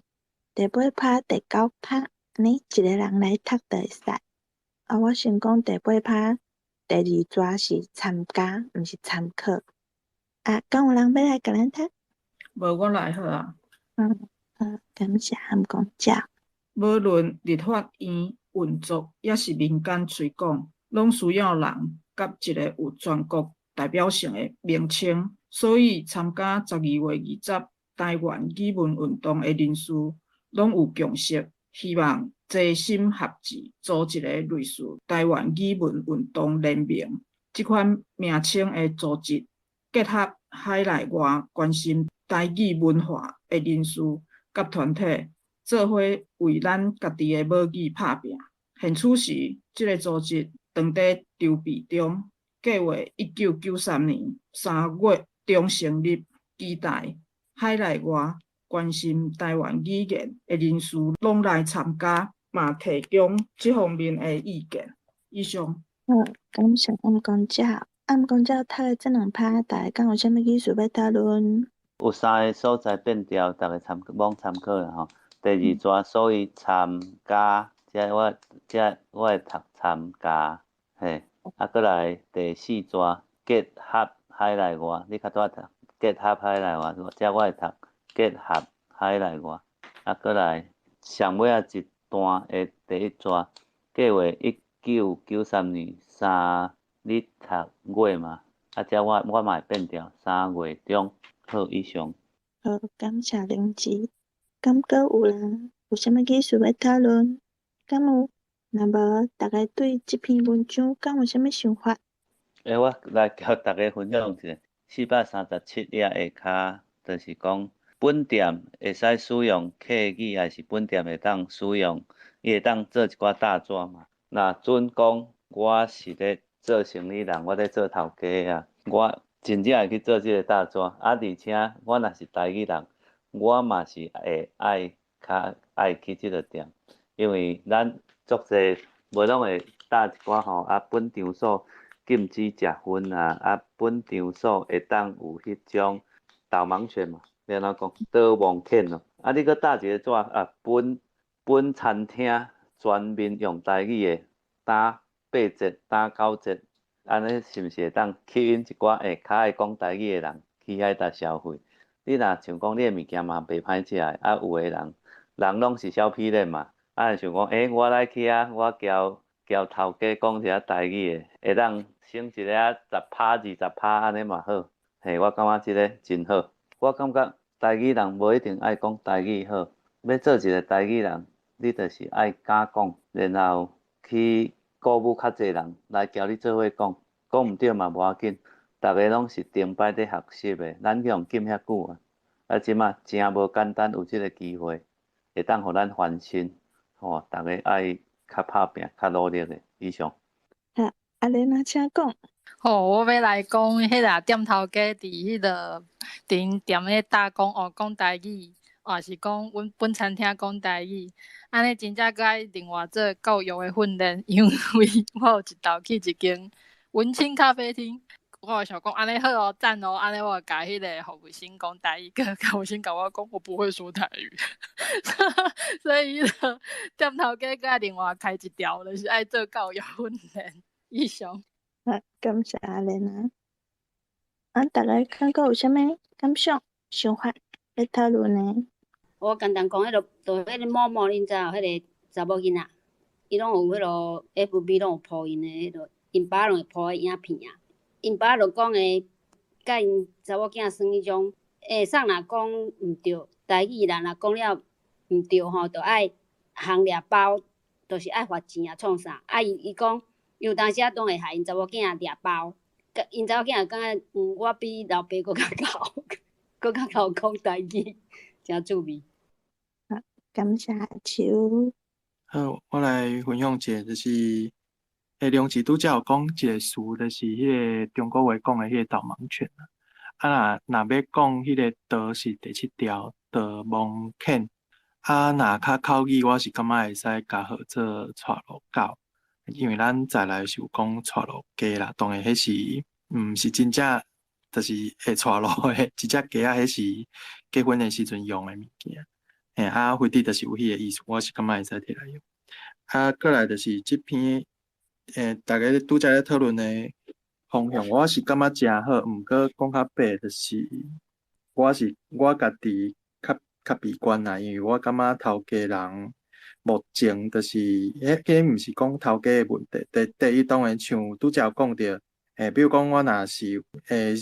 第八趴、第九趴，按呢一個人來讀就會使。啊，我先講第八趴，第二逝是參加，毋是參考。啊，敢有人欲來共咱讀？無，我來好啊。嗯，好，感謝含公鳥。無論立法院運作，抑是民間推廣，攏需要人佮一个有全國代表性的名稱。所以參加12月20台灣語文運動的人士，攏有共識，希望齊心合志，組一个類似台灣語文運動聯盟這款名稱的組織，結合海內外關心台語文化的人士佮團體，做伙為咱家己的母語拍拚。现此时，這个组织正佇筹备中，计划1993年3月中成立，期待海内外关心台湾语言的人士攏来参加，嘛提供這方面的意見。以上。好，感謝暗公鳥。暗公鳥讀的這兩趴，大家敢有啥物意思欲討論？有三个所在變調，逐家參罔參考啦吼。第二逝，所以參加，這我這我會讀參加，嘿。啊，閣來第四逝，結合海內外，你較拄仔讀結合海內外，這我會讀結合海內外。啊，閣來上尾仔一段的第一逝，計劃1993年3日讀月嘛，啊，這我我嘛會變調3月中。好，以上。好，感謝良知。敢閣有人有啥物意思欲討論？敢有？若無，大家對這篇文章敢有啥物想法？欸，我來共大家分享一下，437頁下跤，就是講本店會使使用客語，抑是本店會當使用，伊會當做一寡搭紙嘛。若準講我是咧做生意人，我咧做頭家啊，我真正會去做這個搭紙。啊，而且我若是台語人，我嘛是會愛較愛去這个店，因為咱足濟無攏會搭一寡吼，啊，本場所禁止食薰啊，啊，本場所會當有彼種導盲犬嘛，欲按怎講？導盲犬咯。啊，你閣搭一个紙啊，本本餐廳全面用台語的，打8折、打9折，按呢是毋是會當吸引一寡會較愛講台語的人去遐搭消費？你若像講你的物件嘛袂歹食的，啊，有的人人攏是小鄙臉嘛，啊，會想講，欸，我來去遐，我交交頭家講一下台語的，會當省一下10趴、20趴按呢嘛好。嘿，我感覺這个真好。我感覺台語人無一定愛講台語好，欲做一个台語人，你就是愛敢講，然後去鼓舞較濟人來交你做伙講，講毋對嘛無要緊，逐个攏是頂擺佇學習的，咱去予禁遐久啊，啊，這馬誠無簡單有這个機會，會當予咱翻身，吼，逐个愛較拍拚、較努力的。以上。好，阿蓮仔請講。好，我欲來講彼个店頭家佇彼个佇𪜶店咧搭講哦，講台語，抑是講阮本餐廳講台語，按呢真正閣愛另外做教育的訓練，因為我有一道去一間文青咖啡廳，我有想講按呢好哦，讚哦，按呢我就共彼个服務生講台語，閣服務生共我講我不會說台語，所以彼个店頭家閣愛另外開一條，就是愛做教育訓練。以上。好，感謝阿蓮仔。啊，大家敢閣有啥物感想、想法欲討論的？我簡單講，彼个就彼个某某，恁知無？彼个查某囡仔，伊攏有彼个 FB 攏有 po 𪜶的彼个，𪜶爸攏會 po 彼影片啊。𪜶爸就講的，佮𪜶查某囝耍彼種，欸，啥若講毋對，台語人若講了毋對吼，就愛烘掠包，就是愛罰錢啊，創啥？啊，伊伊講，有當時仔當會害𪜶查某囝掠包，𪜶查某囝就感覺，嗯，我比老爸閣較𠢕，閣較𠢕講台語，誠趣味。好，感謝阿秋。好，我來分享一下，就是梁志拄才有講一个詞，就是彼个中國話講的彼個導盲犬啊。啊，若若欲講彼个導是第七條，導盲犬。啊，若較口語，我是感覺會使加號做帶路狗，因為咱在來是有講帶路雞啦，當然彼是毋是真正就是會帶路的，一隻雞仔，彼是結婚的時陣用的物件。嘿，啊，飛佇就是有彼個意思，我是感覺會使摕來用。啊，過來就是這篇，逐家拄才咧討論的方向，我是感覺誠好，毋過講較白就是，我是我家己較較悲觀啦，因為我感覺頭家人目前就是，彼彼毋是講頭家的問題。第第一當然像拄才有講著，比如講我若是，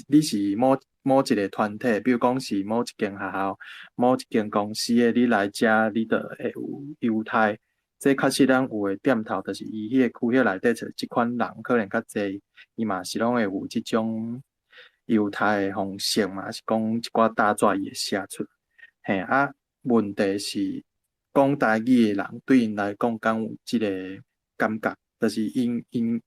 你是某某一個團體，比如講是某一間學校、某一間公司的，你來遮你就會有優待。這確實咱有的店頭，就是伊彼個區域內底揣這款人可能較濟，伊嘛是攏會有這種優待的方式嘛，是講一寡搭紙伊會寫出。嘿啊，問題是講台語的人對𪜶來講，敢有這個感覺，就是𪜶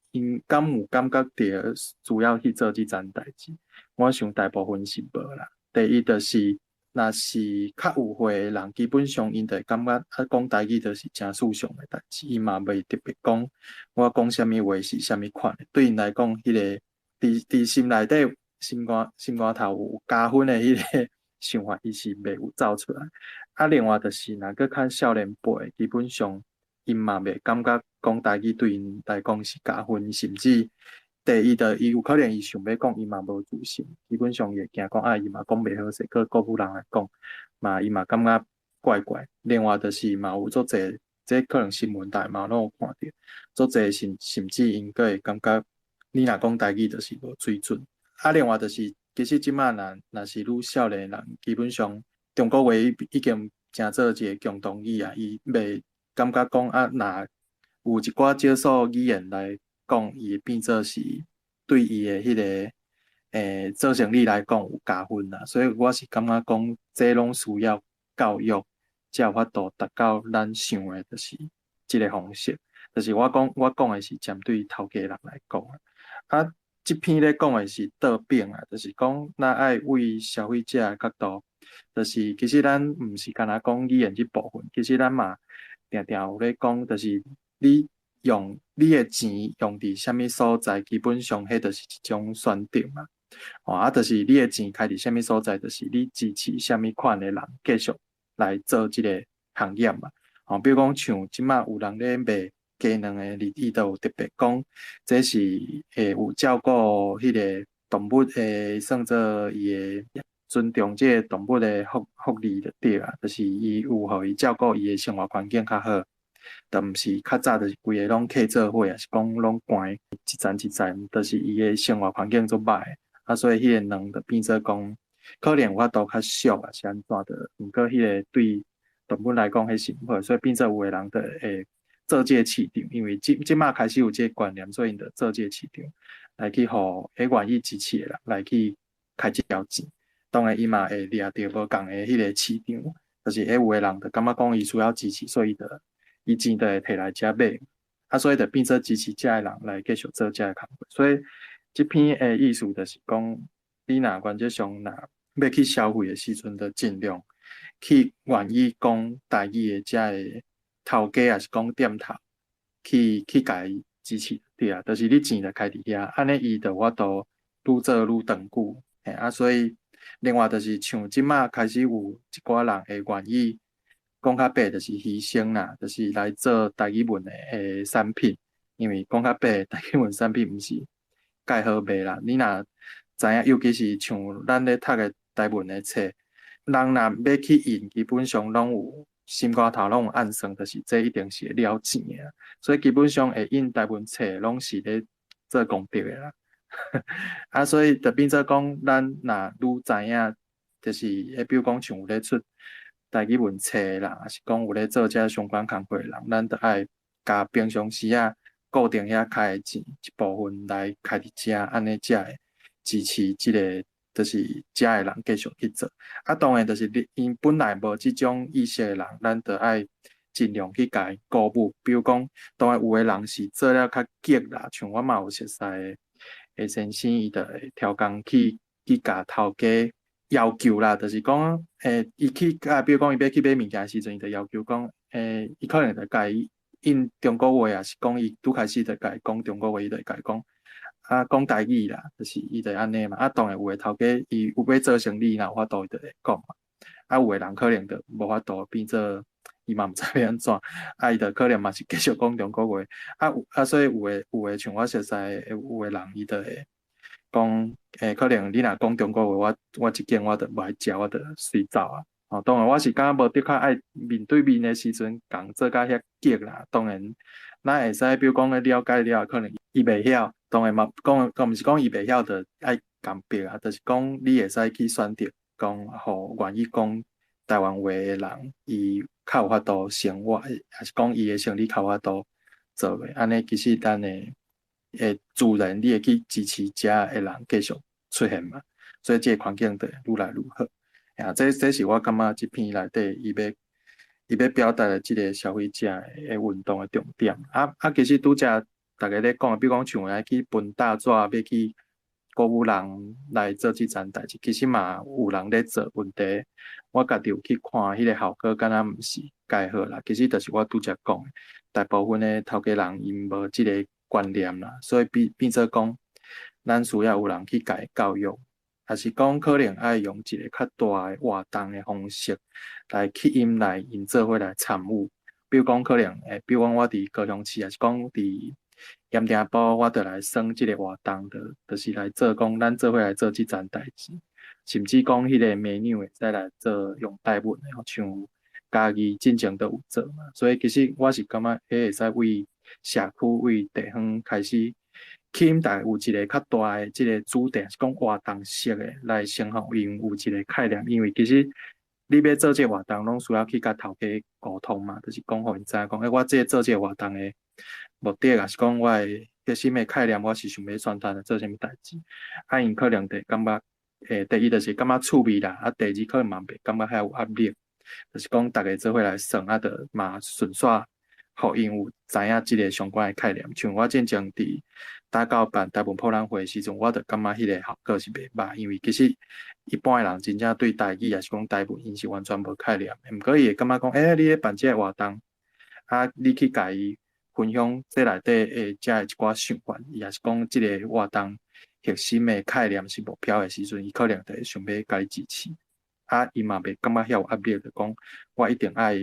敢有感覺著需要去做這層代誌？我想大部分是無啦。第一就是，若是較有歲的人，基本上𪜶就會感覺啊，講台語就是誠世常的代誌，伊嘛袂特別講我講啥物話是啥物款的。對𪜶來講，彼個佇心內底心肝頭有加分的彼個想法，伊是袂有走出來。啊，另外就是，若閣較少年輩，基本上𪜶嘛袂感覺講台語對𪜶來講是加分，甚至第一，就伊有可能伊想欲講，伊嘛無自信，基本上伊會驚講啊，伊嘛講袂好勢，閣閣有人來講，嘛伊嘛感覺怪怪。另外就是嘛有足濟，這可能新聞台嘛攏有看著，足濟甚至𪜶閣會感覺你若講台語就是無水準。啊，另外就是，其實這馬若是愈少年人，基本上中國話已經成做一個共同語啊，伊袂感覺講啊，若有一寡少數語言來講，伊會變做是對伊的彼個做生意來講有加分啦。所以我是感覺講，這攏需要教育，才有法度達到咱想的，就是這個方式。就是我講的是針對頭家人來講啊。這篇咧講的是倒反啊，就是講咱愛為消費者的角度，就是其實咱毋是干焦講語言這部分，其實咱嘛定定有咧講，就是你用你的錢用佇啥物所在，基本上彼就是一種選擇嘛。哦，啊，就是你的錢開佇啥物所在，就是你支持啥物款的人繼續來做這個行業嘛。哦，比如講像這馬有人咧賣雞卵的，伊就有特別講，這是會有照顧彼個動物的，算做伊的尊重這個動物的福利就對啊，就是伊有予伊照顧伊的生活環境較好，但毋是較早就是規个攏契做伙，抑是講攏關一層一層，就是伊的生活環境足歹，啊，所以彼個卵就變做講可能有法度較俗啊，是按怎的，毋過彼個對動物來講彼是毋好，所以變做有的人就會做這個市場，因為這馬開始有這個觀念，所以𪜶就做這個市場來去予會願意支持的人來去開這條錢。當然，伊嘛會掠著無仝的彼個市場，就是彼有的人就感覺講伊需要支持，所以就伊錢就會提來遮買，啊，所以就變做支持遮的人來繼續做遮的工課。所以這篇的意思就是講，你若原則上若欲去消費的時陣，就盡量去願意講台語的遮的頭家，抑是講店頭去共伊支持，對啊，就是你錢就開佇遐，按呢伊就有法度愈做愈長久，嘿啊，所以另外就是像這馬開始有一寡人會願意講較白，就是犧牲啦，就是來做台語文的產品，因為講較白，台語文產品毋是蓋好賣啦。你若知影，尤其是像咱咧讀的台文的冊，人若欲去印，基本上攏有心肝頭攏有暗算，就是這一定是會了錢的。所以基本上會印台文冊，攏是咧做功德的啦。啊，所以就變做講，咱若愈知影，就是比如講像有咧出台語文冊的人，抑是講有咧做這相關工課的人，咱就愛共平常時啊固定遐開的錢一部分來開佇遮，按呢才會支持這個，就是遮的人繼續去做。啊，當然就是你𪜶本來無這種意識的人，咱就愛盡量去共伊鼓舞。比如講，當然有的人是做了較激啦，像我嘛有熟似的先生，伊就會刁工去共頭家要求啦，就是講，伊去啊，比如講伊欲去買物件的時陣，伊就要求講，伊可能就共伊印中國話，抑是講伊拄開始就共伊講中國話，伊就會共伊講，啊，講台語啦，就是伊就按呢嘛。啊，當然有的頭家伊有欲做生意，若有法度伊就會講嘛。啊，有的人可能就無法度變做伊嘛毋知欲按怎，啊，伊就可能嘛是繼續講中國話。啊，有啊，所以有的像我熟似的有的人，伊就會講，可能你若講中國話，我這間我就無愛食，我就隨走啊。哦，當然我是感覺無的確愛面對面的時陣，共做甲遐激啦。當然，咱會使比如講咧了解了，可能伊袂曉，當然嘛講，講毋是講伊袂曉就愛共逼啊，就是講你會使去選擇講，予願意講台灣話的人，伊較有法度生活，抑是講伊的生意較有法度做的。按呢其實咱的會自然，你會去支持遮的人繼續出現嘛，所以這個環境就會愈來愈好。啊，這是我感覺這篇內底伊欲伊欲表達的這个消費者的運動的重點。啊啊，其實拄才逐家咧講，比如講像愛去分大紙，欲去鼓舞人來做這層代誌，其實嘛有人咧做。問題我家己有去看，彼个效果敢若毋是蓋好啦。其實就是我拄才講的，大部分的頭家人𪜶無這个觀念啦，所以變變做講，咱需要有人去共伊教育，抑是講可能愛用一个較大的活動的方式來吸引來𪜶做伙來參與。比如講可能會，比如講我佇高雄市，抑是講佇鹽埕埔，我就來耍這个活動，就是來做講咱做伙來做這層代誌，甚至講彼个 menu 會使來做用台文的，像嘉義進前都有做嘛。所以其實我是感覺，彼會使為社區、為地方開始吸引大家有一个較大的這个主題，是講活動式的來先予𪜶有一個概念，因為其實你欲做這个活動，攏需要去共頭家溝通嘛，就是講予𪜶知影講，欸，我這個做這个活動的目的，抑是講我的核心的概念，我是想欲宣傳做啥物代誌，啊，𪜶可能就會感覺，第一就是感覺趣味啦，啊，第二可能嘛袂感覺遐有壓力，就是講逐家做伙來算，啊，就嘛順紲，予𪜶有知影這个相關的概念。像我進前佇打狗辦台文博覽會的時陣，我就感覺彼个效果是袂䆀，因為其實一般的人真正對台語抑是講台文，𪜶是完全無概念的。毋過伊會感覺講，欸，你咧辦這个活動，啊，你去共伊分享這內底的遮的一寡想法，伊抑是講這个活動核心的概念是目標的時陣，伊可能就會想欲共你支持。啊，伊嘛袂感覺遐有壓力，就講我一定愛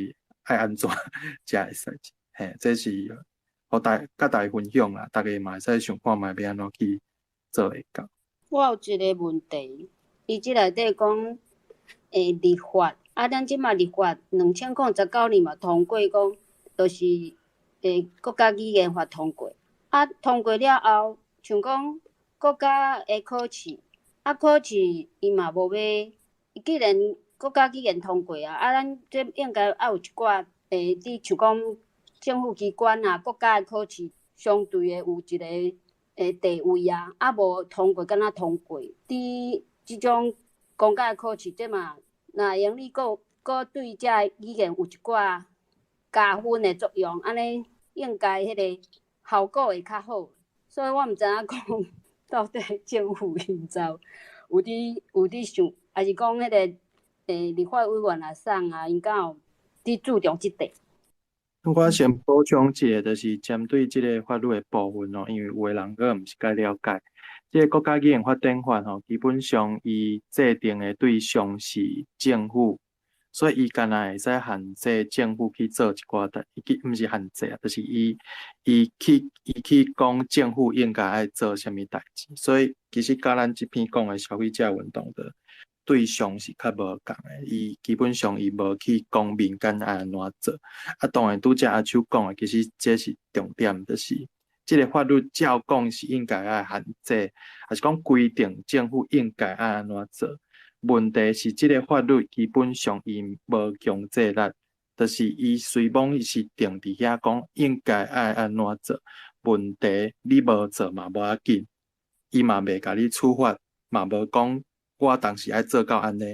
愛按怎才會使。嘿，這是予大佮大家分享啦，逐家嘛會使想看覓欲按怎去做會到。我有一个問題，伊這內底講，立法，啊，咱這馬立法2019年嘛通過講，就是國家語言法通過，啊，通過了後，像講國家的考試，啊，考試伊嘛無欲，既然國家語言通過啊，啊，咱這應該愛有一寡，佇像講政府機關啊，國家的考試相對的有一個地位啊，啊無通過敢若通過，佇這種公家的考試，這嘛若會用你閣閣對這語言有一寡加分的作用，按呢應該彼个效果會較好。所以我毋知影講到底政府𪜶就有佇想，抑是講彼个立法委員啊、啥啊，𪜶敢有佇注重這塊？我先補充一下，就是針對這个法律的部分哦，因為有的人閣毋是介了解。這个國家語言發展法吼，基本上伊制定的對象是政府，所以伊敢若會使限制政府去做一寡代，伊毋是限制啊，就是伊去講政府應該愛做啥物代誌。所以其實佮咱這篇講的消費者運動的對象是較無仝的，伊基本上伊無去講民間愛按怎做。啊，當然拄才阿秋講的，其實這是重點，就是這个法律照講是應該愛限制，抑是講規定政府應該愛按怎做。問題是這个法律基本上伊無強制力，就是伊雖罔是定佇遐講應該愛按怎做，問題你無做嘛無要緊，伊嘛袂共你處罰，嘛無講我當時愛做到按呢，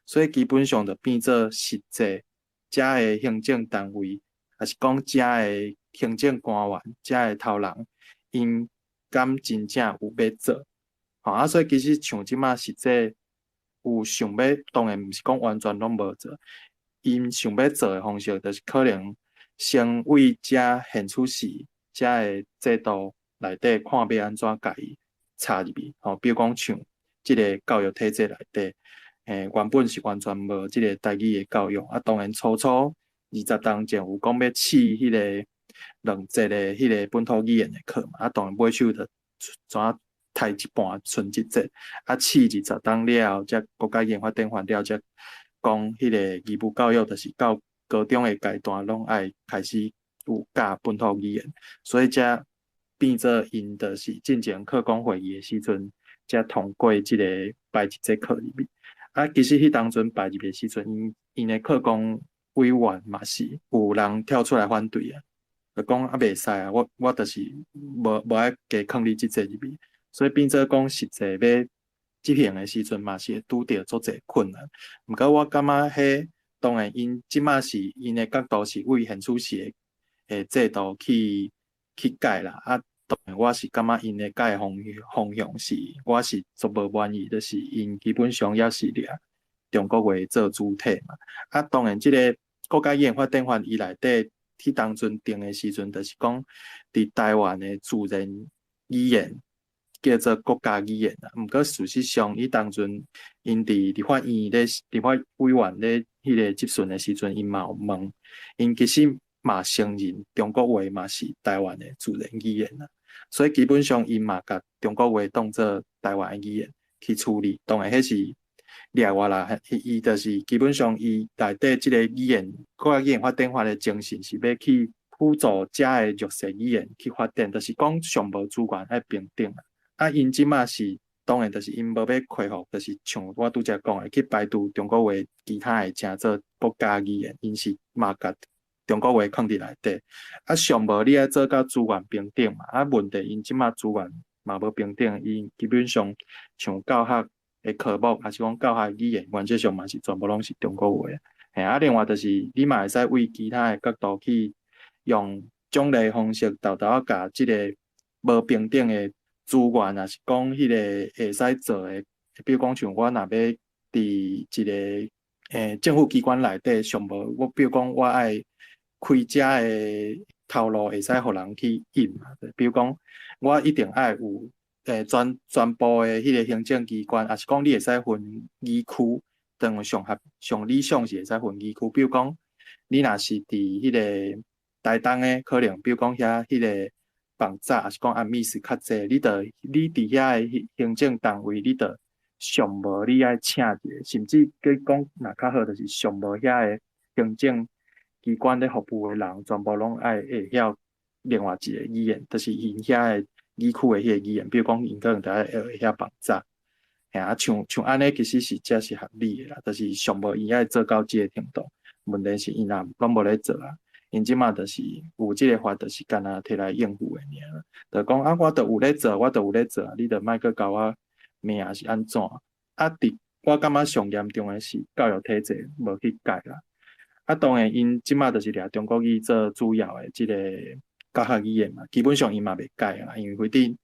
所以基本上就變做實際遮的行政單位，抑是講遮的行政官員、遮的頭人，𪜶敢真正有欲做？吼啊，所以其實像這馬實際有想欲，當然毋是講完全攏無做，𪜶想欲做的方式，就是可能先為遮縣處市遮的制度內底看欲按怎共伊插入去，吼，比如講像這个教育體制內底，原本是完全無這个台語的教育，啊，當然初初20冬前有講欲試彼个兩節的彼个本土語言的課嘛，啊，當然尾手就怎刣一半賰一節，啊，試20冬了後，才國家語言發展法了，才講彼個義務教育，就是到高中的階段攏愛開始有教本土語言，所以才變做𪜶就是進前課綱會議的時陣，才通過這个排一節課入去。啊，其實彼當陣排入的時陣，𪜶的課綱委員嘛是有人跳出來反對啊，就講啊袂使啊，我就是無愛加囥你這節入去，所以變做講實際欲執行的時陣嘛是會拄著足濟困難。毋過我感覺彼當然，𪜶這馬是𪜶的角度是為現處時的制度去改啦。啊，當然我是感覺𪜶的改方向是，我是足無滿意，就是𪜶基本上猶是掠中國話做主體嘛。啊，當然這个國家語言發展法伊內底彼當陣定的時陣，就是講佇台灣的自然語言叫做國家語言啦。毋過事實上，伊當陣𪜶佇立法院咧立法委員咧彼个質詢的時陣，𪜶嘛有問，𪜶其實嘛承認中國話嘛是台灣的自然語言啦。所以基本上，𪜶嘛共中國話當做台灣的語言去處理。當然，彼是掠外啦，伊就是基本上伊內底這个語言國家語言發展法的精神是欲去輔助遮的弱勢語言去發展，就是講上無資源愛平等啦。啊，𪜶這馬是當然就是𪜶無欲恢復，就是像我拄才講的，去排除中國話其他的成做國家語言，𪜶是嘛共中國話囥佇內底。啊，上無你愛做到資源平等嘛。啊，問題𪜶這馬資源嘛無平等，𪜶基本上像教學的科目，抑是講教學語言，原則上嘛是全部攏是中國話。嘿，啊，另外就是你嘛會使為其他的角度去用獎勵方式，沓沓仔共這个無平等的資源，抑是講彼个會使做的，比如講像我若欲佇一个政府機關內底上無，我比如講我愛開遮的頭路會使予人去印嘛，比如講我一定愛有全部的彼个行政機關，抑是講你會使分語區，當然上合上理想是會使分語區，比如講你若是佇彼个台東的，可能比如講遐彼个枋早，抑是講阿美是較濟，你著你佇遐的行政單位，你著上無你愛請一个，甚至閣講若較好，就是上無遐的行政機關咧服務的人，全部攏愛會曉另外一个語言，就是𪜶遐的語區的彼個語言，比如講𪜶可能著愛會曉枋早，嘿啊，像按呢，其實是才是合理的啦，就是上無伊愛做到這个程度，問題是𪜶若攏無咧做啊。𪜶這馬就是有這个法，就是干焦提來應付的爾，就講啊，我著有咧做，我著有咧做，你著莫閣共我罵抑是按怎？啊，佇我感覺上嚴重的是教育體制無去改啦。啊，當然𪜶這馬就是掠中國語做主要的這个教學語言嘛，基本上𪜶嘛袂改啦，因為反正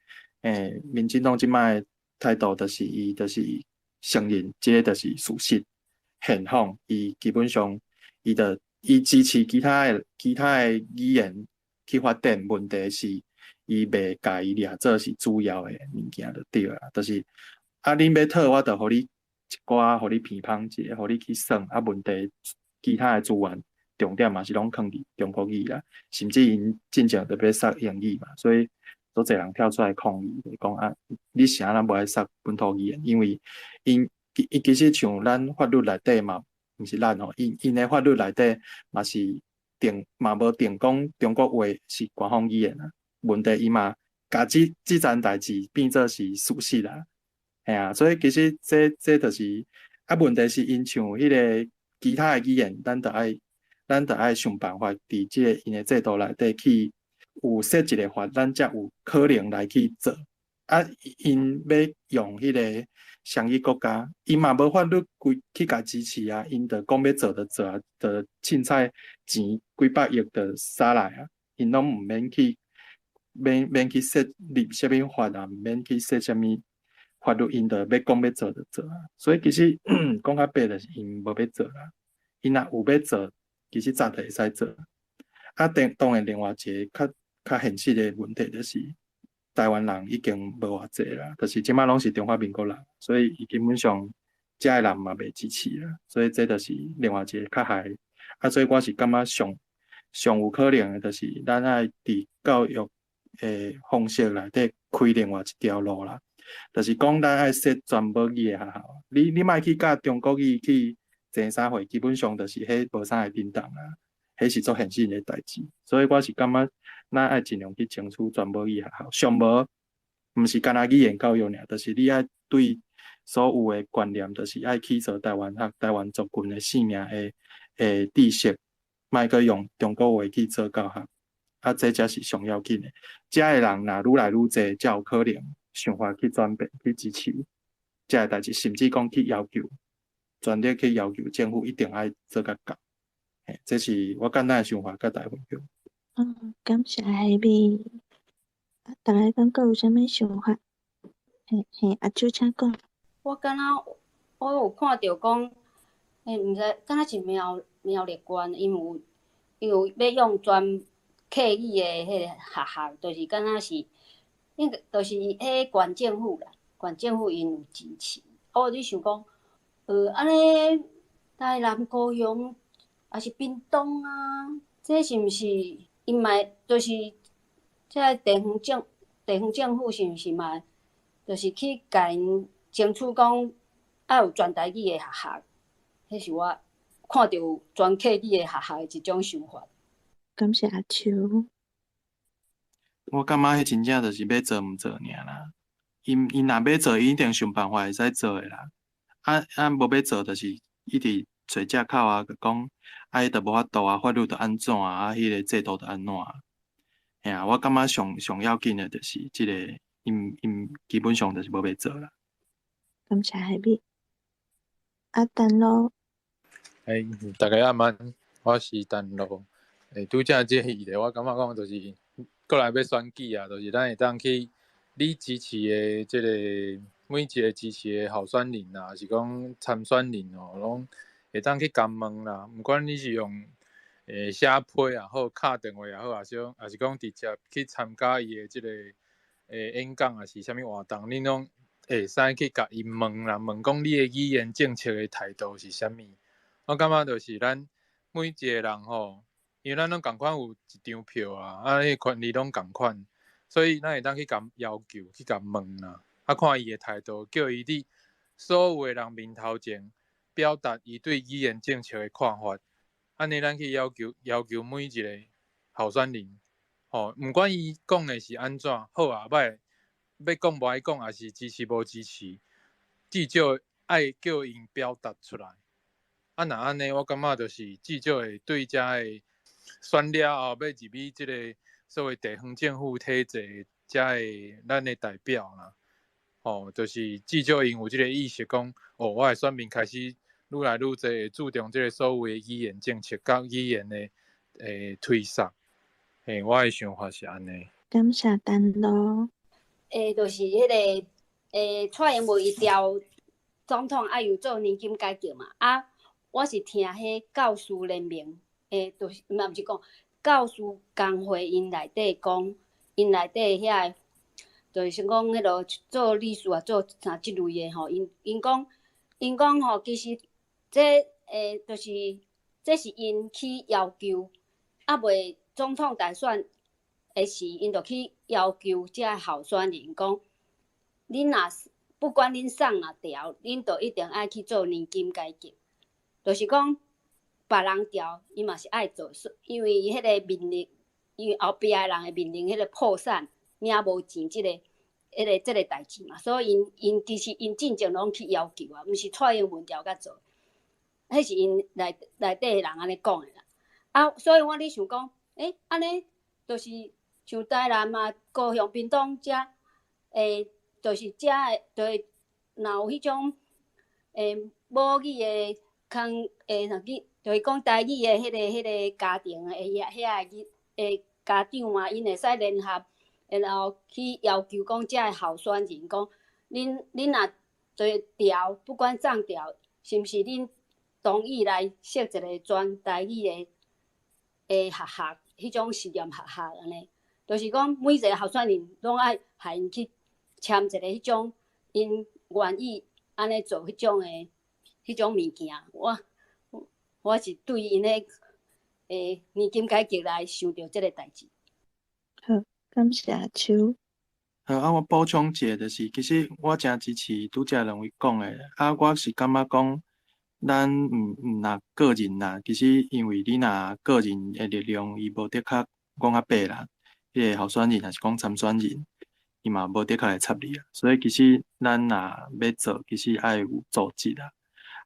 民進黨這馬的態度就是伊就是承認這个就是事實現況，伊基本上伊著。伊支持其他的語言去發展，問題是伊袂共伊掠做是主要的物件就對啦。就是啊，恁欲討，我就予你一寡，予你偏芳一下，予你去耍。啊，問題其他的資源重點嘛是攏囥佇中國語啦，甚至𪜶進前就欲殺英語嘛，所以足濟人跳出來抗議，就講啊，你啥人無愛殺本土語言？因為𪜶伊其實像咱法律內底嘛。毋是咱吼，𪜶的法律內底嘛是定嘛無定講中國話是官方語言啊。問題伊嘛共這層代誌變做是事實啦。嘿啊，所以其實這就是啊，問題是𪜶像彼个其他的語言，咱著愛想辦法佇這個𪜶的制度內底去有設一个法，咱才有可能來去做。啊，𪜶欲用彼个雙語國家，伊嘛無法律規去共支持啊，𪜶就講欲做就做啊，就凊彩錢幾百億就灑來啊，𪜶攏毋免去免去設立啥物法啊，毋免去設啥物法律，𪜶就欲講欲做就做啊。所以其實講較白就是𪜶無欲做啦，𪜶若有欲做，其實早就會使做。啊，當然另外一个較現實的問題就是，台灣人已經無偌濟啦，就是這馬攏是中華民國人，所以伊基本上遮的人嘛袂支持啦，所以這就是另外一个較害。啊，所以我是感覺上有可能的，就是咱愛佇教育的方式內底開另外一條路啦，就是講咱愛設全母語的學校，你莫去佮中國語去爭啥貨，基本上就是彼無啥會振動啊，彼是足現實的代誌，所以我是感覺咱愛盡量去爭取全母語學校，上無毋是干焦語言教育爾，就是你愛對所有的觀念，就是愛去做台灣學、台灣族群的性命的知識，莫閣用中國話去做教學，啊，這才是上要緊的。遮的人若愈來愈濟，才有可能想法去轉變、去支持遮个代誌，甚至講去要求。全力去要求政府一定愛做甲到。嘿，這是我簡單的想法，佮大家分享。嗯，感謝海美。啊，大家感覺有啥物想法？嘿嘿，阿秋請講。我敢若我有看著講，毋知敢若是苗栗縣，𪜶有欲用全客語的彼个學校，就是敢若是，應該就是彼縣政府啦，縣政府𪜶有支持。啊，我佇想講，按呢台南、高雄，抑是屏東啊，這是毋是𪜶嘛？就是這个地方政府是毋是嘛？就是去共𪜶爭取講，愛有全台語的學校，彼是我看著有全客語的學校的一種想法。感謝阿秋。我感覺彼真正就是欲做毋做爾啦。𪜶若欲做，𪜶一定想辦法會使做的啦。啊啊，無欲做，就是一直揣藉口啊，就講啊，彼就無法度啊，法律就按怎啊，彼个制度就按怎。嘿啊，我感覺上上要緊的就是這個，𪜶基本上就是無欲做啦。感謝海美。啊，丹露。欸，大家晚安，我是丹露。拄才這個議題，我感覺講就是過來欲選舉啊，就是咱會當去你支持的這個每一個支持的候選人啊，抑是講參選人哦，攏會當去共問啦。毋管你是用寫批也好，敲電話也好，抑是講直接去參加伊的這個演講，抑是啥物活動，恁攏會使去共𪜶問啦，問講你的語言政策的態度是啥物。我感覺就是咱每一個人吼，因為咱攏仝款有一張票啊，啊，彼個權利攏仝款，所以咱會當去共要求，去共問啦，啊，看伊的態度，叫伊佇所有的人面頭前表達伊對語言政策的看法。按呢，咱去要求要求每一個候選人，吼，毋管伊講的是按怎，好抑歹，欲講無愛講，抑是支持無支持，至少愛叫𪜶表達出來。啊，若按呢，我感覺就是至少會對遮个選了後，欲入去這個所謂地方政府體制遮个咱的代表啦，吼，就是至少𪜶有這個意識，講哦，我的選民開始愈來愈濟會注重這個所謂的語言政策佮語言的推捒。嘿，我的想法是按呢。感謝丹露。就是彼个蔡英文伊調總統愛有做年金改革嘛，啊，我是聽彼教師聯盟，就是嘛毋是講教師工會𪜶內底講，𪜶內底遐個，就是講彼落做理事啊，做啥這類的吼，𪜶講吼，其實這就是這是𪜶去要求，猶未總統大選的時，𪜶就去要求這个候選人講，恁若不管恁送若調，恁就一定愛去做年金改革，就是講別人調，伊嘛是愛做，因為伊彼个面臨，因為後壁的人會面臨彼個破產、領無錢這个、彼个、這个代誌嘛，所以𪜶其實𪜶進前攏去要求啊，毋是蔡英文調才做，彼是𪜶內底的人按呢講的啦。啊，所以我咧想講，按呢就是像台南嘛、高雄、屏東遮，就是遮的，就是若有彼種母語的空，啥物，就是講台語的彼個家庭的遐個家長嘛，𪜶會使聯合，然後去要求講遮个候選人講，恁若做調，不管送調，是毋是恁同意來設一個全台語的學校，彼種實驗學校按呢？就是講每一個候選人攏愛予𪜶去簽一個彼種，𪜶願意按呢做彼種物件。我是對𪜶的年金改革來想著這个代誌。好，感謝阿秋。好，啊，我補充一下，就是其實我誠支持拄才兩位講的。啊，我是感覺講，咱毋若個人啦，其實因為你若個人的力量，伊無的確講較白啦，彼個候選人抑是講參選人，伊嘛無的確會插你啊。所以其實咱若欲做，其實愛有組織啦。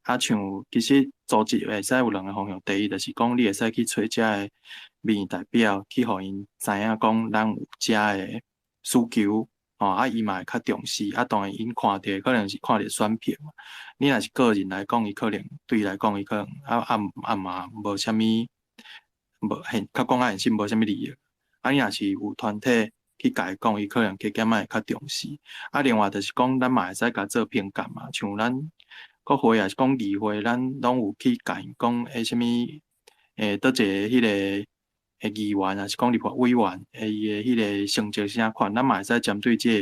啊，像其實組織會使有兩个方向，第一就是講你會使去揣遮个民意代表，去予𪜶知影講咱有遮个需求，吼，啊，伊嘛會較重視，啊，當然𪜶看著可能是看著選票嘛。你若是個人來講，伊可能對伊來講，伊可能啊啊啊嘛無啥物，無現較講較現實無啥物利益。啊，你若是有團體去共伊講，伊可能加減仔會較重視。啊，另外就是講，咱嘛會使共做評鑑嘛，像咱國會抑是講議會，咱攏有去共𪜶講，欸，啥物，欸，佗一个彼个議員，抑是講立法委員，欸，伊的彼个成績是啥款，咱嘛會使針對這个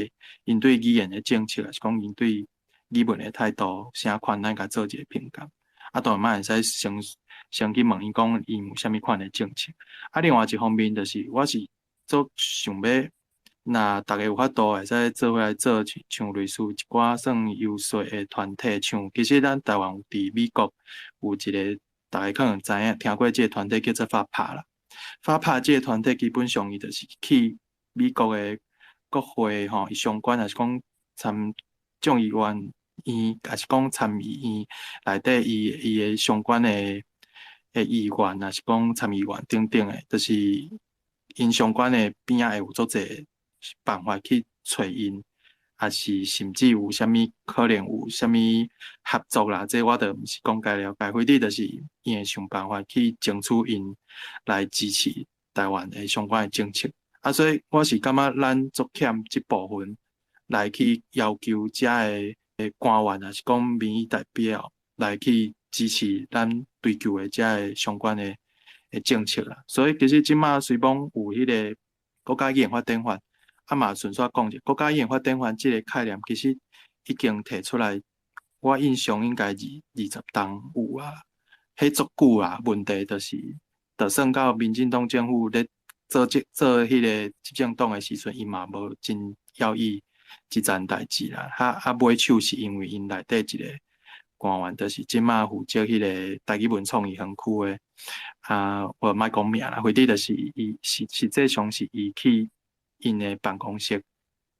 𪜶對語言的政策，抑是講𪜶對語文的態度啥款，咱共做一个評鑑。啊，當然嘛會使先先去問伊講，𪜶有啥物款的政策。啊，另外一方面就是，我是足想欲，若逐家有法度會使做伙來做，像像類似一寡算遊說的團體，像其實咱台灣有佇美國有一个，逐家可能知影聽過這个團體叫做 FAPA 啦。FAPA 這个團體基本上伊就是去美國的國會吼，伊相關抑是講參眾議員院，抑是講參議院內底伊伊的相關的的議員，抑是講參議員等等的，就是𪜶相關的邊仔會有足濟辦法去揣𪜶，抑是甚至有啥物可能有啥物合作啦，這我就毋是講介了解，反正就是伊會想辦法去爭取𪜶來支持台灣的相關的政策。啊，所以我是感覺咱足欠這部分來去要求遮个官員，抑是講民意代表來去支持咱追求的遮个相關的的政策啦。所以其實這馬雖罔有彼个國家語言發展法，啊嘛順紲講者，國家語言發展法這个概念其實已經提出來，我印象應該二二十冬有啊，彼足久啊。問題就是，就算到民進黨政府咧做這做彼個執政黨的時陣，伊嘛無真要意這層代誌啦。啊啊尾手是因為𪜶內底一個官員，就是這馬負責彼個台語文創意園區的，啊，我莫講名啦，反正就是伊實實際上是伊去𪜶的辦公室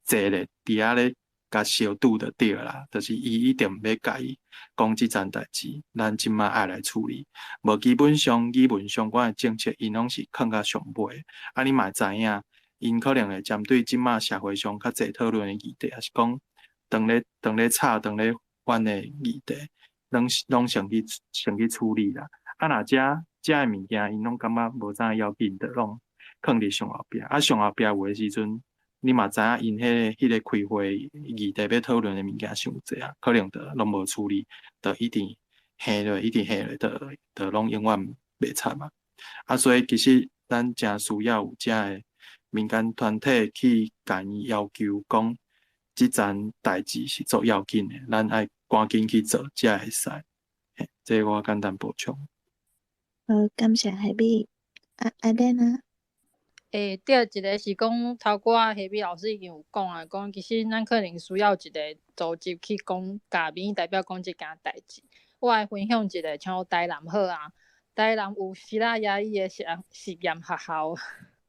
坐咧，佇遐咧共相拄就對啦，就是伊一定欲共伊講這層代誌，咱這馬愛來處理。無基本上語文相關的政策，𪜶攏是囥較上尾。啊，你嘛會知影，𪜶可能會針對這馬社會上較濟討論的議題，抑是講當咧當咧吵、當咧反的議題，攏攏先去先去處理啦。啊，若遮遮的物件，𪜶攏感覺無啥要緊，就攏囥佇上後壁。啊，上後壁有的時陣，你嘛知影，𪜶彼個彼個開會議題欲討論的物件傷濟啊，可能就攏無處理，就一直下落，一直下落，就就攏永遠袂插嘛。啊，所以其實咱誠需要有遮个民間團體去共伊要求講，這層代誌是足要緊的，咱愛趕緊去做，才會使。嘿，這個我簡單補充。好，感謝海美。啊，阿蓮啊。欸，對，一个是講頭拄仔彼美老師已經有講啊，講其實咱可能需要一個組織去講，共民意代表講這件代誌。我來分享一個，像台南好啊，台南有西拉雅語的實實驗學校，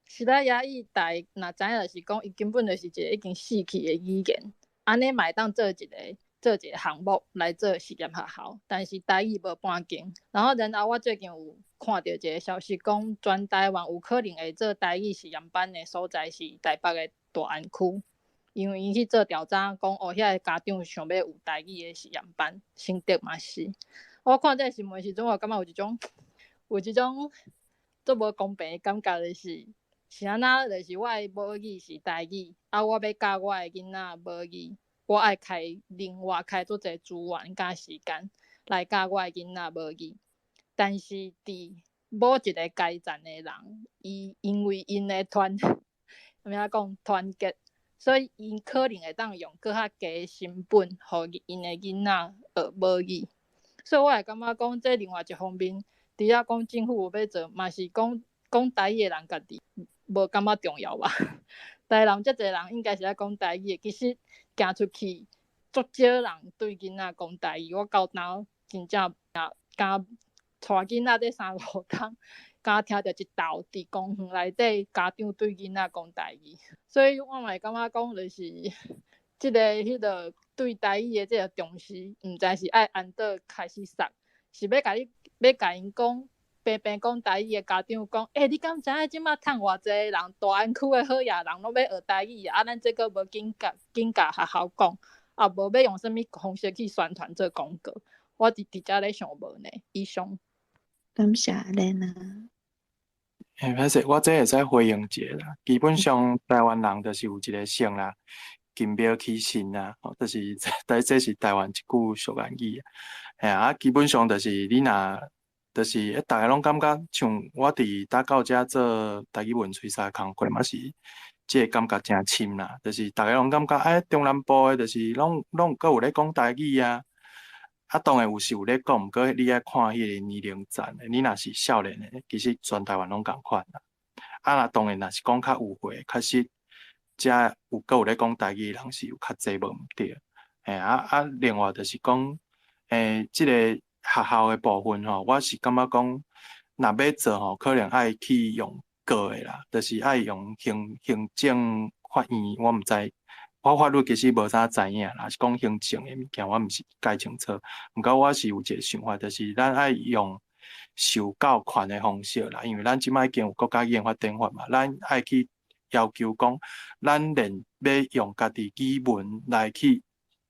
西拉雅語台若知影就是講，伊根本就是一個已經死去的語言，按呢嘛會當做一個做一個項目來做實驗學校，但是台語無半間。然後，然後我最近有看著一個消息，講全台灣有可能會做台語實驗班的所在是台北的大安區，因為𪜶去做調查，講哦，遐个家長想欲有台語的實驗班，新竹嘛是。我看這个新聞時陣，我感覺有一種有一種足無公平的感覺，就是是按怎？就是我的母語是台語，啊，我欲教我的囡仔母語，我愛開另外開足濟資源佮時間來教我的囡仔母語，但是佇某一個階層的人，伊因為𪜶的團，按怎講團結，所以𪜶可能會當用閣較低的成本，予𪜶的囡仔學母語。所以我會感覺講，這另外一方面，除了講政府有欲做，嘛是講講台語的人家己無感覺重要吧？台南遮濟人應該是愛講台語的，其實行出去足少人對囡仔講台語。我到今真正敢帶囡仔這三五冬，敢聽著一道佇公園內底家長對囡仔講台語，所以我嘛會感覺講，就是這個彼個對台語的這個重視，毋知是愛按倒開始殺，是欲共你欲共𪜶講，平平講台語的家長講，欸，你敢知影這馬趁偌濟人，大安區的好野人攏欲學台語啊？咱這閣無緊共緊共學校講，啊無欲用啥物方式去宣傳做廣告？我佇佇遮咧想無呢。以上。感謝阿蓮啊。欸，歹勢，我這會使回應一下啦。基本上台灣人就是有一個性啦，金廟起神啦，吼，就是這這是台灣一句俗諺語。嘿啊，基本上就是你若就是逐家攏感覺像我佇搭到遮做台語文吹沙工課嘛是，這個感覺誠深啦。就是逐家攏感覺，欸，中南部的，就是攏攏閣有咧講台語啊。啊，當然有是有咧講，毋過你愛看彼個年齡層的，你若是少年的，其實全台灣攏仝款啦。啊，若當然若是講較有歲，確實遮有閣有咧講台語的人是有較濟無毋對。嘿啊啊，另外就是講，欸，這個學校的部分吼，我是感覺講，若欲做吼，可能愛去用告的啦，就是愛用行行政法院，我毋知。我法律其實無啥知影啦，是講行政的物件，我毋是介清楚。毋過我是有一個想法，就是咱愛用受教權的方式啦，因為咱這擺已經有國家語言發展法嘛，咱愛去要求講，咱連欲用家己語文來去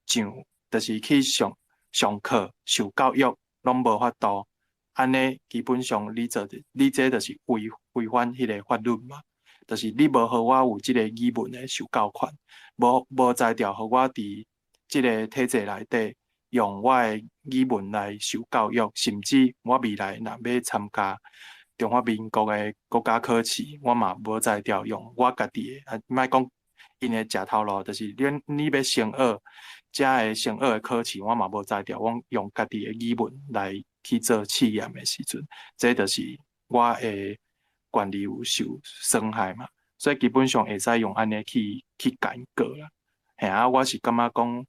上，就是去上上課、受教育，攏無法度。按呢，基本上你做，你這就是違違反彼個法律嘛。就是你無予我有這個語文的受教權，無無才調予我佇這個體制內底用我的語文來受教育，甚至我未來若欲參加中華民國的國家考試，我嘛無才調用我家己的，啊，莫講𪜶的食頭路，就是恁你欲升學，遮的升學的考試，我嘛無才調，我用家己的語文來去做試驗的時陣，這就是我的權利有受損害嘛，所以基本上會使用按呢去去共伊告啦。嘿啊，我是感覺講，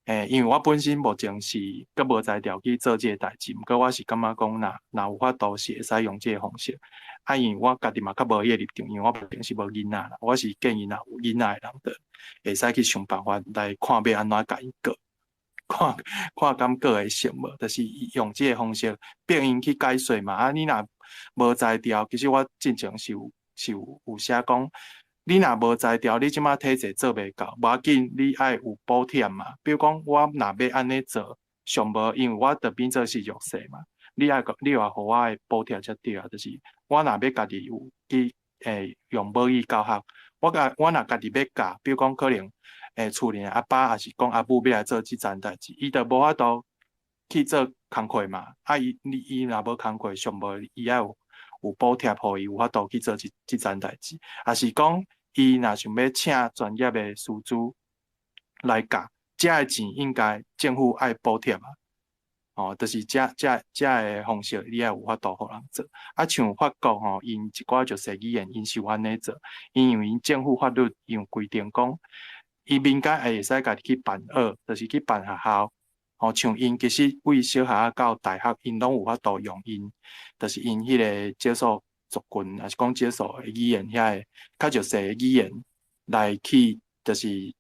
欸，因為我本身目前是閣無才調去做這個代誌，毋過我是感覺講，若若有法度是會使用這個方式。啊，因為我家己嘛較無彼個立場，因為我目前是無囡仔啦，我是建議若有囡仔的人，就會使去想辦法來看欲按怎共伊告，看看敢告會成無，就是用這個方式逼𪜶去解說嘛。啊，你若無才調，其實我進前是有是有有寫講，你若無才調，你這馬體制做袂到，無要緊，你愛有補貼嘛。比如講，我若欲按呢做，上無，因為我就變做是弱勢嘛。你愛你愛予我的補貼才對啊，就是我若欲家己有去欸用母語教學，我共我若家己欲教，比如講可能欸厝裡的阿爸抑是講阿母欲來做這層代誌，伊就無法度去做工課嘛。啊，伊你伊若無工課，上無伊愛有有補貼，予伊有法度去做這這層代誌。抑是講伊若想欲請專業的師資來教，這的錢應該政府愛補貼啊。哦，就是這這這个方式，你愛有法度予人做。啊，像法國吼，𪜶一寡弱勢語言，𪜶是有按呢做。因為𪜶政府法律有規定講，伊民間會使家己去辦學，就是去辦學校。吼，像𪜶其實對小學到大學，𪜶攏有法度用𪜶，就是𪜶彼個少數族群，抑是講少數的語言遐个較弱勢的語言來去，就是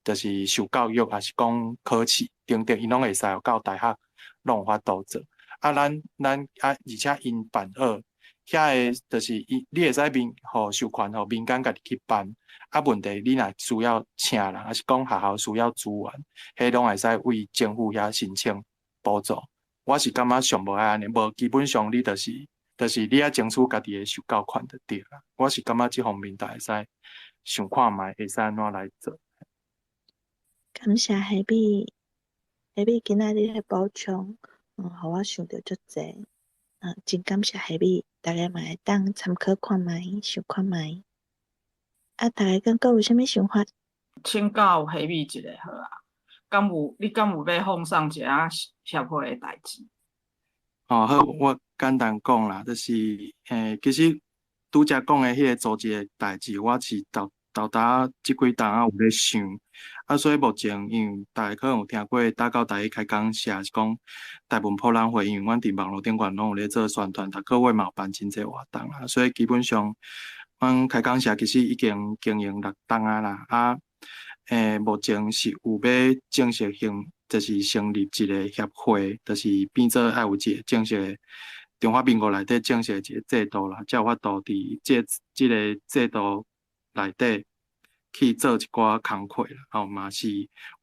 就是受教育，抑是講考試等等，𪜶攏會使到大學。攏有法度做，啊，咱咱啊，而且𪜶辦學，遐个就是伊，你會使民予授權予民間家己去辦，啊，問題你若需要請人，抑是講學校需要資源，彼攏會使為政府遐申請補助。我是感覺上無愛按呢，無基本上你就是就是你愛爭取家己的受教權就對啦。我是感覺這方面就會使想看覓，會使按怎來做。感謝黑米。黑米今仔日的補充，予我想著足濟，真感謝黑米，大家嘛會當參考看覓，想看覓。啊，大家閣閣有啥物想法？請教黑米一下好啊，敢有你敢有欲放送一下協會的代誌？哦，好，我簡單講啦，就是，欸，其實拄才講的彼個組織的代誌，我是豆豆豆這幾冬仔有咧想，啊，所以目前因為大家可能有聽過打狗台語開講社，是講台文博覽會，因為阮佇網路頂懸攏有咧做宣傳，逐個月嘛有辦真濟活動啦，所以基本上，阮開講社其實已經經營六冬仔啦，啊，欸，目前是有欲正式成，就是成立一個協會，就是變做愛有一個正式的。中華民國內底正式的一個制度啦，才有法度佇這個制度內底去做一寡工課啦。吼，嘛是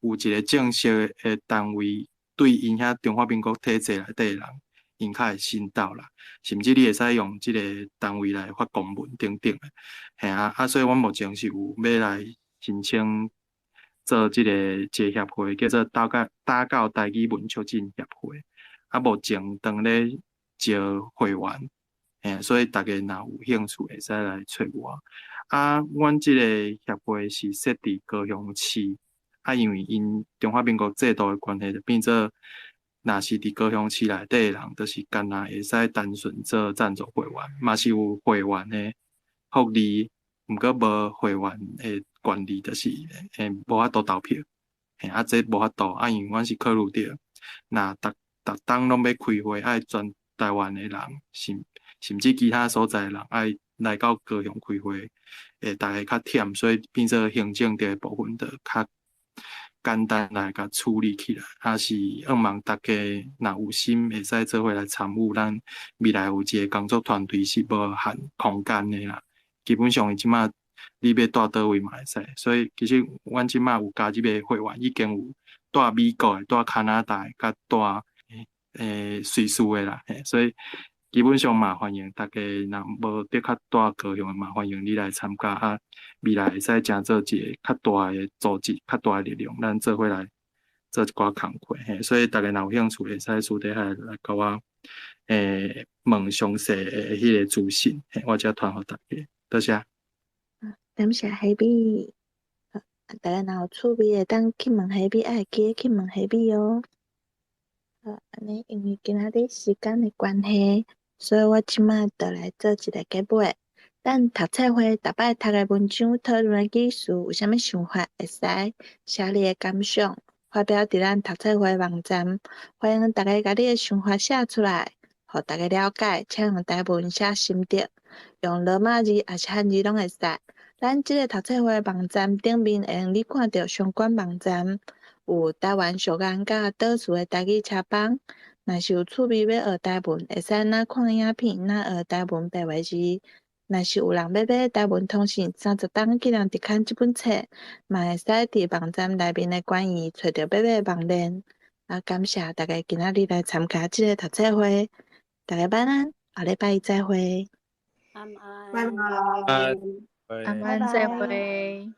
有一個正式的單位對𪜶遐中華民國體制內底的人，𪜶較會信道啦。甚至你會使用這個單位來發公文等等的。嘿啊，啊，所以阮目前是有欲來申請做這個一個協會，叫做打狗台語文促進協會。啊，目前當咧招會員，嘿，所以大家若有興趣，會使來揣我。啊，阮這個協會是設佇高雄市，啊，因為𪜶中華民國制度的關係，就變做若是佇高雄市內底的人，就是干焦會使單純做贊助會員，嘛是有會員的福利，毋過無會員的權利，就是無法度投票。嘿，啊，這無法度，啊，因為阮是考慮著，若逐逐冬攏欲開會，愛全台灣的人，甚至其他所在的人愛來到高雄開會，會逐家較忝，所以變做行政這個部分就較簡單來共處理起來。啊，是向望大家若有心會使做伙來參與，咱未來有一個工作團隊是無限空間的啦。基本上伊這馬你欲蹛佗位嘛會使，所以其實阮這馬有加入的會員已經有蹛美國的、蹛加拿大的、佮蹛瑞士的啦，嘿，所以基本上嘛歡迎大家，若無得較蹛高雄的嘛歡迎你來參加啊。未來會使成做一個較大的組織、較大的力量，咱做伙來做一寡工課，嘿，所以大家若有興趣，會使私底下來共我問詳細的彼個資訊，嘿，我才傳予大家。多謝。感謝黑米，大家若有趣味會當去問黑米，愛記得去問黑米哦。好，按呢因為今仔日時間的關係，所以我這馬就來做一個結尾。咱讀冊會逐擺讀的文章討論的意思有啥物想法，會使寫你的感想，發表佇咱讀冊會網站。歡迎大家共你的想法寫出來，予大家了解。請用台文寫心得，用羅馬字抑是漢字攏會使。咱這個讀冊會網站頂面會用你看著相關網站，有台灣小港佮島嶼的台語車幫。若是有趣味欲學台文，會使若看影片，若學台文白話字。若是有人欲買台文通信30冬紀念特刊這本冊，嘛會使佇網站內面的關於揣著欲買網鏈。啊，感謝大家今仔日來參加這個讀冊會，大家晚安，後禮拜再會。晚安，拜拜。拜晚安，再會。